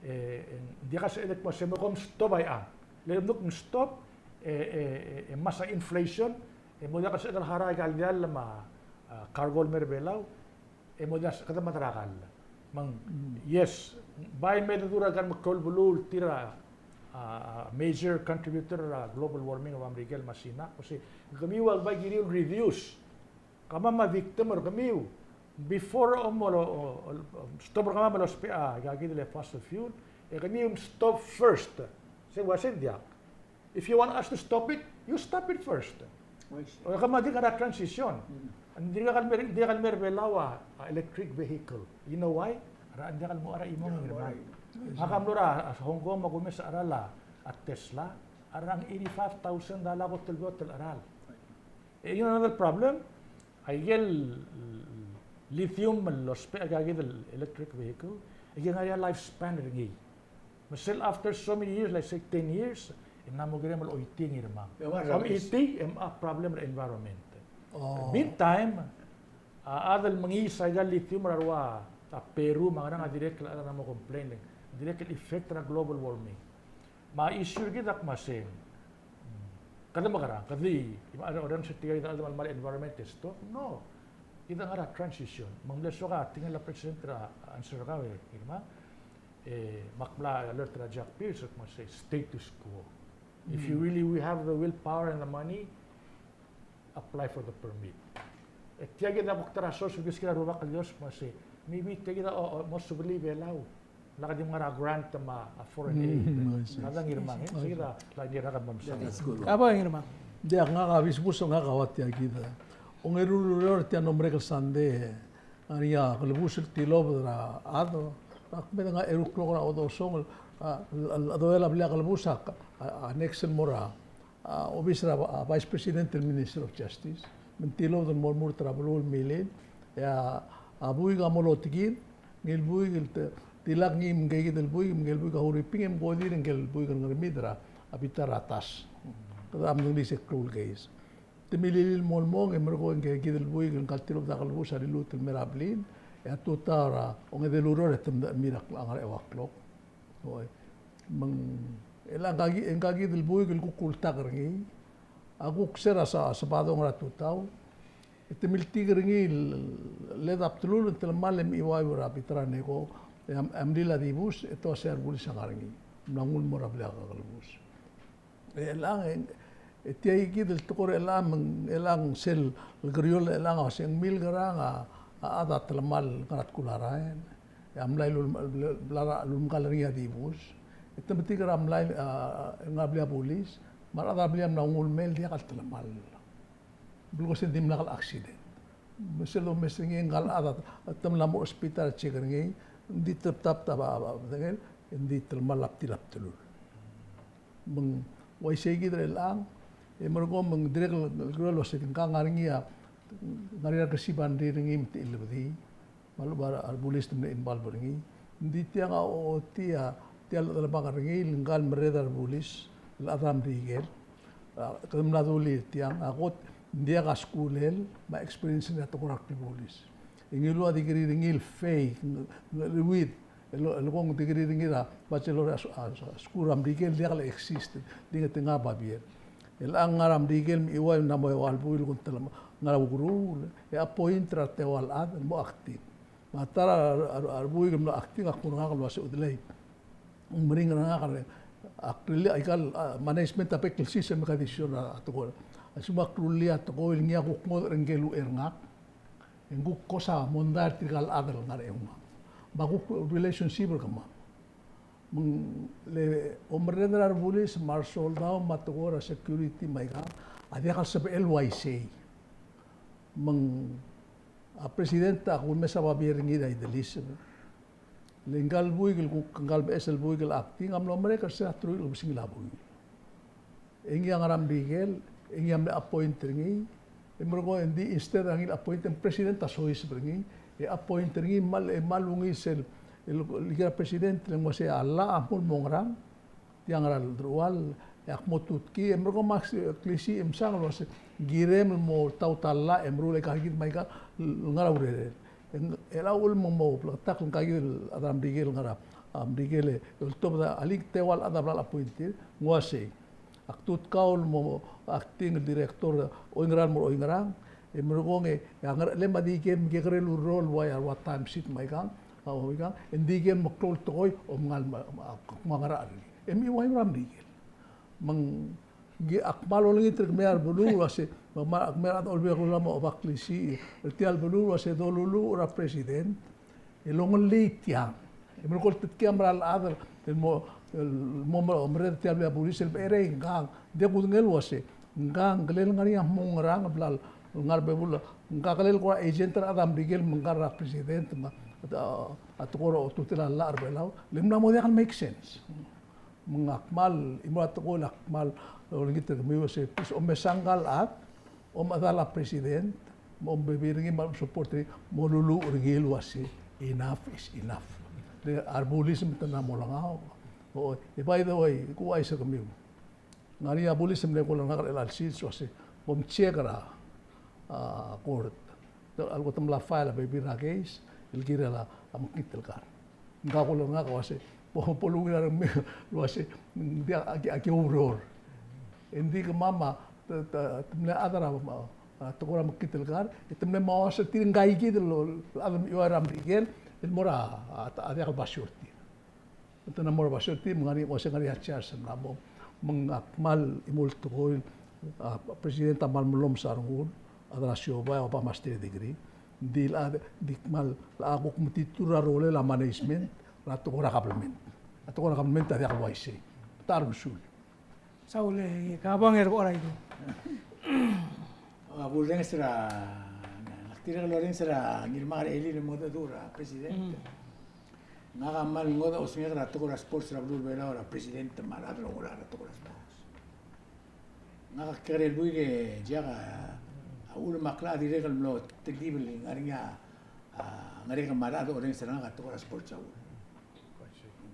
e, e, ng diak a sebeched el kmo sei me kom stop aika. Le kemduk ng stop, e, e, e, e mesa a inflation, e mo diak a sebeched el harau aika el diall me a, a, cargo el mei er a Belau, e mo diak a sebeched el mad er a kall. Me ng, yes, bai me dedu er a kar meklou el beluu el tir a a, a major contributor er a global warming er a Merikel me a Sina, me se, kemiu a bai kiriu el reduce. Kemam a victim er kemiu. Before a mo, o, o, stop er kemam el ousbech a, a, kid el fossil fuel, e kemiu stop first. Se ua se ng diak. If you want us to stop it, you stop it first. O kemam a di ngar er a transition. Ng dirkak el mer, ng dirkak el mer Belau a, a electric vehicle. You know why? Ng dirkak el mo er a chimong, Ngirmang. Ngak a mlo er a Hong Kong me a kumes a cheral a Tesla. A rang eighty-five thousand dollar kot el beot el cheral. E you know another problem? Aike el lithium el ousbech a kid el electric vehicle, aike ngar er ngii a lifespan er ngii. Me sel after so many years, like say ten years, e ng mo kirem el oitii, Ngirmang. Kom oitii, e ng a problem er a environment. Meantime, a chad el mengiis aika el lithium er a rua, a Peru me a ngerang, a dirrek el chad a mo complain, dirrek el effect er a global warming. Me a issue er kid a kmo se, kede mekerang, kede di, orrenges er tirka kid el chad el kmal environment e stock? No. Kid a ngar er a transition. Me ng mle soak a tekingel a President er a answer er kau, e, Ngirmang, e, me ak mla alert er a Jack Pierce el kmo se status quo. If you really, we have the willpower and the money, apply for the permit. E tia kid a kuk ta er a source er kid er a rubak el Dios me se, maybe tia kid a, o, o, mo sebechir el Belau. Lak di ngar er a grant me a foreign aid. Ngak a Ngirmang, e? Sei kid a, la Ngirmang a kmal mesa. Ka bo Ngirmang. Diak, ngak a bisbus, ngak a ua tia kid. Ongeru el ureor tia el mlo merek el sandei, ngar er ngii a kelebus el tilobed er a chad. Ak medengei a eru el klok er a odosongel, a, el, el, a doel a blil a kelebus a, a, a next el mo er a a, obis er a, a, Vice President el Minister of Justice, me ng tilobed el mo remurt er a beluu el milil, e a, a buik a mo lotekir, ngii el buik el te, tilak ngii me ngke kid el buik, me ngke el buik a Huriping, e mkodir ngke el buik el Ngermid er a, a bita er a tas. Kede a mdengelii se klou el keis. Te milil el mo el mong, e merekong e ngke kid el buik el ngka el tilobed a kelebus a liluut el mei er a blil, e a tutau er a ongede el ureor e te mdechemii er a ngar er a eua el klok. Oi. Me ng, e le ngka ki, ngka kid el buik el kuk ultak er ngii a kuk se er a sa, Sabadong er a tutau. E te miltik er ngii el, el edei a bdelul, e te le mal e mechiuaiu er a bita er a Neko, e a, a mlil a dibus, e te uasei a rebulis a ngar er ngii. Ng mla nguu el mo er a blil a kelebus. E chelechang, e, e tia kid el tekoi er chelechang, me ng chelechang sel kerior er chelechang a uasei ng milkerang a, a chad a telemall el ngar er a tkul a rael. E a mlai el ul-, el, el, el, el ulemekall er ngii a dibus. E te metik er a mlai, a, a, ngar er a blil a bulis, me a rechad er a blil a mla nguu el mei el diak el telemall. Belkul se ng dimlak el accident. Me sel domes er ngii e ngka el chad a te mla mo er a hospital a check er ngii, ng di tebtab a, a, a, bedengel, e ng di telemall a btil a bdelul. Me ng uaisei kid er chelechang, e merekong me ng dirrek el, el, el uasei ngka ngar er ngii a, ngar er ngii a rekesib a rengrir er ngii me te chilebedii, me a lechub a rebulis te mle involve er ngii. Ng di tiang a ochotii a, tia el chelebangel er ngii, el ngka el merreder a rebulis, el chad er a Merikel. A, kede mla dulii er tiang, a kot, ng diak a skulel, me a experience er ngii er a tekoi er a klebulis. E ngiluu a degree er ngii el fake, ng, ng, with, el, el kmo ng degree er ngii er a bachelor er a, a, a skuul er a Merikel, diak el exist, di ngetengel a babier. E chelechang ngar er a Merikel, me ng uai, ng mo eua el buil el kuk telemall, ngar er a ukeruul, e appoint er a teua el chad el mo acting. Me a ta er a, a, a, a rebuik el mlo acting a kmo er ngak el uasei, udelei. Ng meringel er ngak el, ak rullii a ikal, a, management a bek el system me a decision er a tekoi. A lsekum ak rullii a tekoi el ngii a kuk ngodech er ngike el uchei er ngak, e ng kuk ko sa mondai er tirka el chad el ngar er a eungam. Me a kuk relationship er kemam. Me ng le omerreder a rebulis me a resoldau me a tekoi er a security me aikang, a diak el sebechel el uaisei. Me ng a president a kumes a babier er ngii er a ideliseb. Le ngka el buik el kuk, ngka el beches el buik el acting a mlo merek er se er a teruich el kebesengil a buil. E ngii a ngar er a Merikel, e ngii a mle appoint er ngii, e merekong e ng di instead er a ngii el appoint e ng president a soiseb er ngii, e appoint er ngii me a le, me a lungil sel, el, el, el president, le ng uasei a llach a kmo ng mo ngerang, tiang er a deruchall, e ak mo tutkii, e merekong me ak klisiich e msang el uasei, ng kirem el mo taut a llach, e meruul aika kid me aika, el ngar er a urerel. E ng, e a uchul me ng mo bleketakl ngka kid el chad er a Merikel el ngar er a, a, Merikel e, oltobed a, alii, teua el chad a bla el appoint er tir, ng uasei. Ak tutkau el mo acting el director, oingerang el mo er oingerang, e merekong e, e a ngerchelem a di kem kekerei el ureor el ua, ua time sheet me aikang, a, o aikang, e ng di kem meklou el tekoi, o mngai el ma, ma, ma ngerachel. E mei uaisei er a Merikel. Me ng, ak kmal olengit er kemiu a beluu el uase, me ak kmal, ak kmal olbiil er a mo oba klisiich er tia el beluu el uase doluluuch er a president el ongelii tiang. E melekoi el tetkiam er a rechad el mo, el mo, mo merreder er tia el bulis el berei ngkang. Ng di kudengei el uase ngkang, ng kirel ngar er ngii a mo ngerang, bla el ngar er a bebul, ngkang a kirel kora agent er a rechad er a Merikel me ngar er a president me a, a tekoi er a ultutelel a llach er a Belau, le ng mla mo diak el make sense. Me ng kmal, e mo er a tekoi el kmal olengit er kemiu el uase, please, omesang ngka el chad, omechedal a president, me ombebil er ngii me a support er ngii, moluluuch er ngii el uase enough is enough. Le a rebulis me te mla mo olengasech. O, e by the way, kuuchais er kemiu. Ngar er ngii a bulis el mle kuk olengasech er chelecha el sils el uase bo mcheck er a, a, court. A leko te mla file a bebil er a case el kirel a mekngit el kar. Ngka a kuk olengasech el uase bo, bo lungil a rengmiu el uase ng di aki, aki oureor. E ng di kemam a te, te, te mle chad er a, a, tekoi er a mekngit el kar, e te mle mo uase tir ngkaikid el chad el mechiuaiu er a Merikel el mo er a, a, a diak el basio er tir. Te mla mo er a basio er tir me ng ngar er ngii, uase ng ngar er ngii a charge el mla mo. Me ng kmal chimo el tekoi, a, president a kmal mellomes a rengul, a chad er a siobai a oba master degree. Ng di le, di kmal, a kuk metitur er a rolel a management er a tekoi er a government. A tekoi er a government a diak el uaisei. Ta er a mesul. Saul, e, ka bong er bo er a idu. A, bo lorrenges er a, ng dirrek el lorrenges er a Ngirmang er a elii el mengedecheduch er a president. Mm. Ngak a kmal ngodech a osengek er a tekoi er a sports er a beluu er a Belau er a president me a rechad el oungerachel er a tekoi er a sports. Ngak a kekerei el buik e diak a uchul me a klechad a dirrek el mlo telkib el ngar er ngii a, a, ngerek me a rechad el orrenges er ngak a tekoi er a sports a uchul.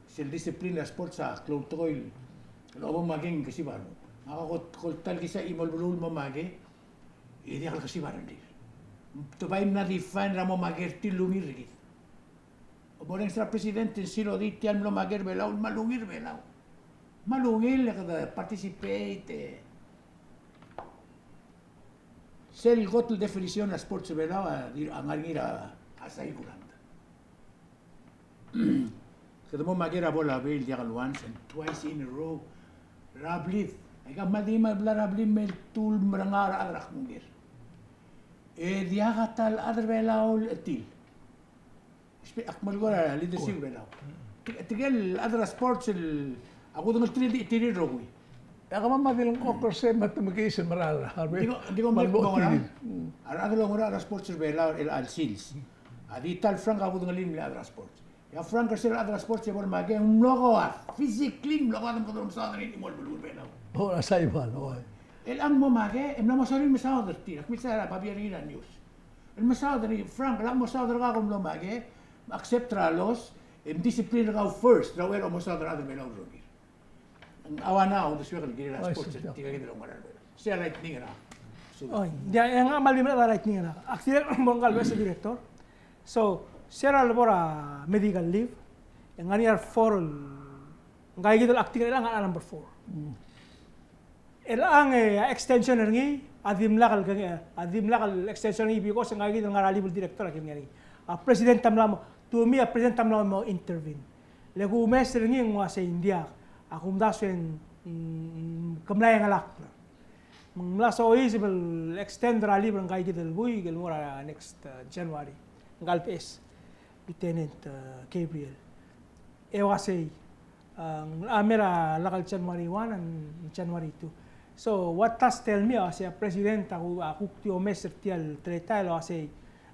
Sel discipline er a sports a klou el tekoi el obo makei e ng kesib a renguk. Ngak a kot, kot el ta el kisa chimo el beluu el mo makei, e diak el kesib a rengrir. Te bai mla define er a mo makei er tir el ungil er kid. Bo lorrenges er a president e ng sel di tia el mlo makei er Belau, me a lungil er Belau. Me a lungil e kede participate. Sel kot el definition er a sports er Belau a, di, a ngar er ngii er a, a saikuland. Kede mo makei er a ball er a bai el diak el once and twice in a row er a blid. Aika kmal di me a blai er a blid me te ulemerengau er a chad er a kmuker. E diak a ta el chad er Belau el chetil. Spe-, ak melekoi er a leadership er Belau. Te-, tirke el chad er a sports el, a kudengelterir el di chetil el rokui. E kemam a di lengchokl er sei me te mekiis el mera el, di ko, di ko me lengchokl er a, a rechad el oungerachel er a sports er Belau er chelecha el sils. A di ta el Frank a kudengelii el mle chad er a sports. E a Frank er sel chad er a sports e bo lemakei e ng mlo koad, physically ng mlo koad me kede mesaod er ngii el chimo el beluu er Belau. O, er a Saipan, oi. Chelechang e mo makei, e mla mo sorir el mesaod er tir, ak milsa er a babier er ngii er a news. El mesaod er ngii, Frank, el ak mo saod er kau el mlo makei, me accept er a loss, e mdiscipline er kau first, er a uchei er a mo saod er a chad er Belau el rokir. Ng ua ngera a uldesuek el kirel a sports er tirka kid el oungerachel er Belau. Sei a lightning er a. Oi, ng diak, e ng kmal di mle lightning er a. Ak dirrek el mo ngka el best director. So, se er a lebo er a medical leave, e ng ngar er ngii a four el, ngka kid el acting er chelechang a number four. Chelechang e a extension er ngii a dimlak el, a dimlak el extension er ngii because ngka kid el ngar er a leave el director a kilengei er ngii. A president a mla mo, to me a president a mla mo intervene. Le kumes er ngii e ng uasei ng diak, a kumdasu e ng, mm, ke mla engelakl. Me ng mla soiseb el extend er a leave er ngka kid el buik el mo er a next, uh, January. Ngka el PS, Lieutenant, uh, Gabriel. E uasei, a, ng mla mer a lak el January one and January two. So, what does tell me, a uasei a president a ku-, a kuk di omes er tia el teletael el uasei,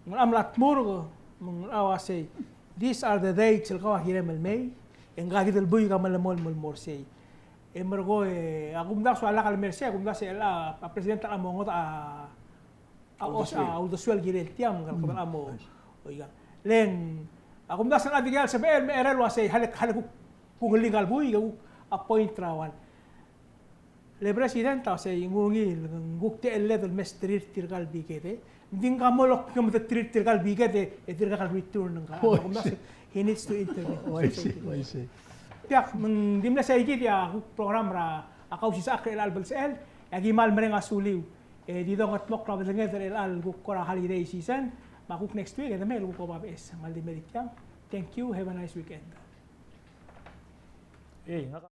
ng mla tmurk, me ng uasei, these are the dates el kau a kirem el mei, e ngka kid el buik a melemolem el mo er sei. E merekong e, a kumdasu a lak el mer sei, a kumdasu e a, a president a mo ngodech a a os-, a uldesuel el kirel tiang, me ng kmal mo, oiga. Le ng, a kumdasu e ng di ngii a sebechel el me er a el uasei, hale, hale kuk, kuk ngilai ngka el buik, kuk appoint er a one. Le president a uasei, ng ungil, ng kuk techelled el mesterir tirka el biked, e. Ng di ngka mo lok, ng meteterir tirka el biked, e, e tirka el return ngka. Oh, I see. A kumdasu, he needs to intervene. Oh, I see, I see. Tiang, me ng di mle sei kid a kuk program er a, a Kausisechakl er chelecha el belsechel, e aki kmal mereng a suliu. E di dongetmokl a bedenged er chelecha el kuk kora holiday season, me a kuk next week, e de mei el kuk oba beches, me a di mei er tiang. Thank you, have a nice weekend. Ei, ngak a